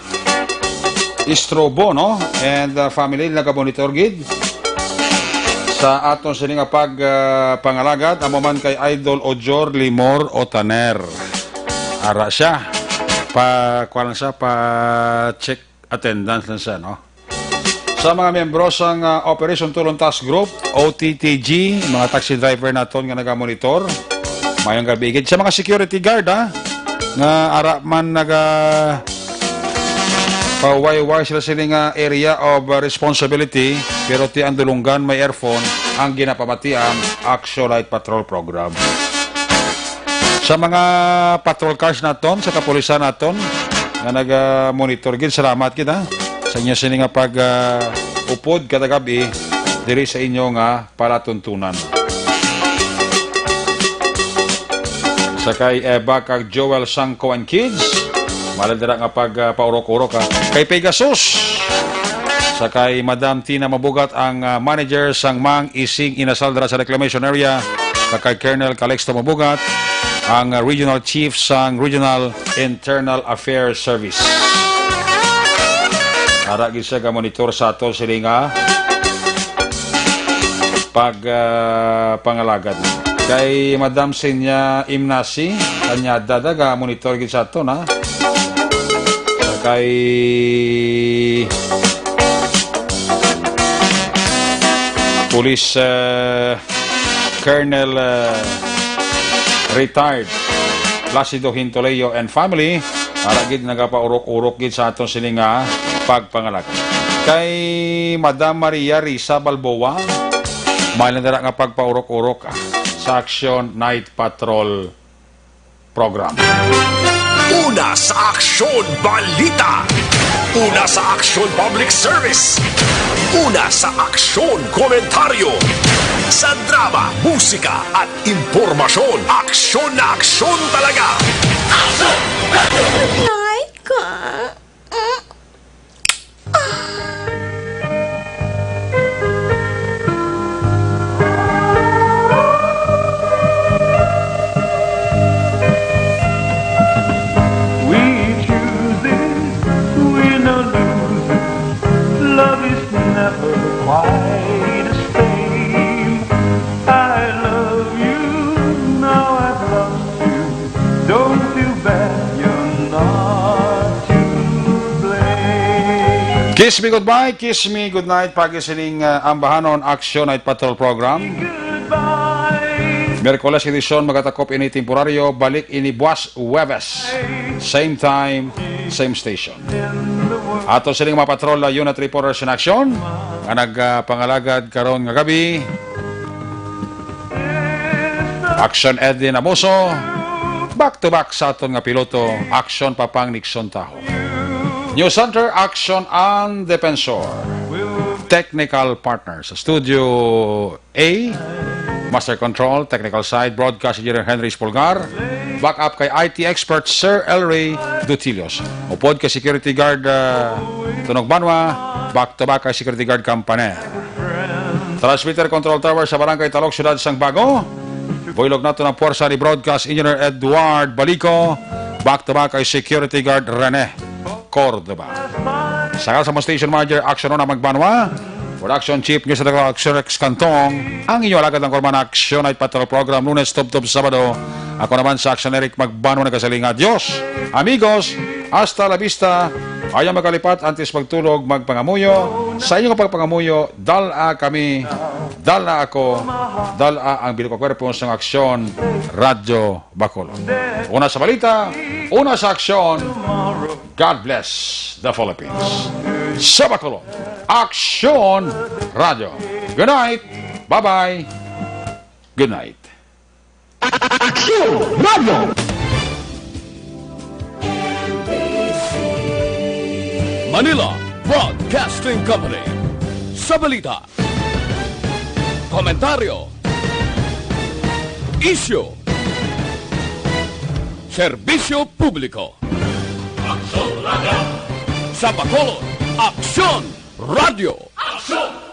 Istrobo, no? And, ah, family, nagamonitor gid sa aton sini nga pag, ah, pangalagad. Amo man kay Idol Ojor Limor Otaner. Ara siya. Pa, kuwan lang siya, pa check attendance lang siya, no? Sa mga miyembro sang, ah, Operation Tulon Task Group, O T T G, mga taxi driver naton nga nagamonitor, mayong gabi gid. Sa mga security guard, ha, nga ara man naga pawayway sila sini nga area of, ah, responsibility, pero ti ang dulunggan may earphone, ang ginapamatian, Action Light Patrol Program. Sa mga patrol cars naton, sa kapulisan naton, nga naga-monitor gid, salamat gid, ha, sa inyo sini nga pag, ah, upod kada gab-i diri sa inyo nga palatuntunan. Sa kay Eva kag Joel Sangko and Kids, malay dira nga pag, ah, paurok-urok, ha. Kay Pegasus, sa kay Madam Tina Mabugat, ang, ah, manager sang Mang Ising Inasal dira sa reclamation area, kag kay Colonel Calixto Mabugat, ang, ah, regional chief sang Regional Internal Affairs Service. Ara gid siya ga-monitor sa ato sini nga pag, ah, pangalagad. Kay Madam Senya Imnasi, kanya dada ga-monitor gid sa ato na. Kay Police, ah, Colonel, ah, retired Placido Hintoleo and family, ara gid nagapaurok-urok gid sa aton sini nga pagpangalagad. Kay Madam Maria Risa Balboa, may lang dira nga pagpaurok-urok, ah, sa Action Night Patrol Program. Una sa aksyon, balita. Una sa aksyon, public service. Una sa aksyon, komentaryo. Sa drama, musika, at impormasyon, aksyon na aksyon talaga. Ay, ka. We choose this, we no lose this. Love is never quite the same. I love you, now I've lost you. Don't feel bad, you're not to blame. Kiss me goodbye, kiss me goodnight, pagi sining, uh, Ambahanon Action Night Patrol Program. Goodbye. Miyerkules edisyon, magatakop ini temporaryo, balik ini buwas Huwebes. Same time, same station. Ato sining mga patrol na unit reporters in action nga nagpangalagad karon nga gabi. Action Edwin Amoso, back to back sa aton nga piloto, Action Papang Nixon Taho. News Center, Action and Defensor. Technical partner sa Studio A, Master Control, Technical Side, Broadcast Engineer Henry Espulgar, backup kay I T expert Sir Elray Dutilios. Upod kay Security Guard, ah, Tunog Banwa, back to back kay Security Guard Campaner. Transmitter Control Tower sa Barangay Talok, Siyudad sang Bago. Buylog nato ang puwersa ni Broadcast Engineer Edward Balico. Back to back kay Security Guard Rene Cordova. Sa sa mo Station Manager, Action Rona Magbanwa. Production Chief, News Director, Action Rex Cantong. Ang inyo alagad ang Korman Action Night Patrol Program, Lunes, tubtob Sabado. Ako naman sa Action Eric Magbanwa, nagkasiling nga, Dios, amigos, hasta la vista. Ayaw magkalipat, antes magtulog, magpangamuyo. Sa inyong pagpangamuyo, dala kami, dala ako, dala ang bilog nga kwerpo sang Aksyon Radyo Bacolod. Una sa balita, una sa aksyon, God bless the Philippines. Sa Bacolod, Aksyon Radyo. Good night. Bye-bye. Good night. Aksyon Radyo. Manila Broadcasting Company. Sa balita, komentaryo, isyu, serbisyo publiko. Aksyon Radyo. Sa Bacolod, Aksyon Radyo. Aksyon!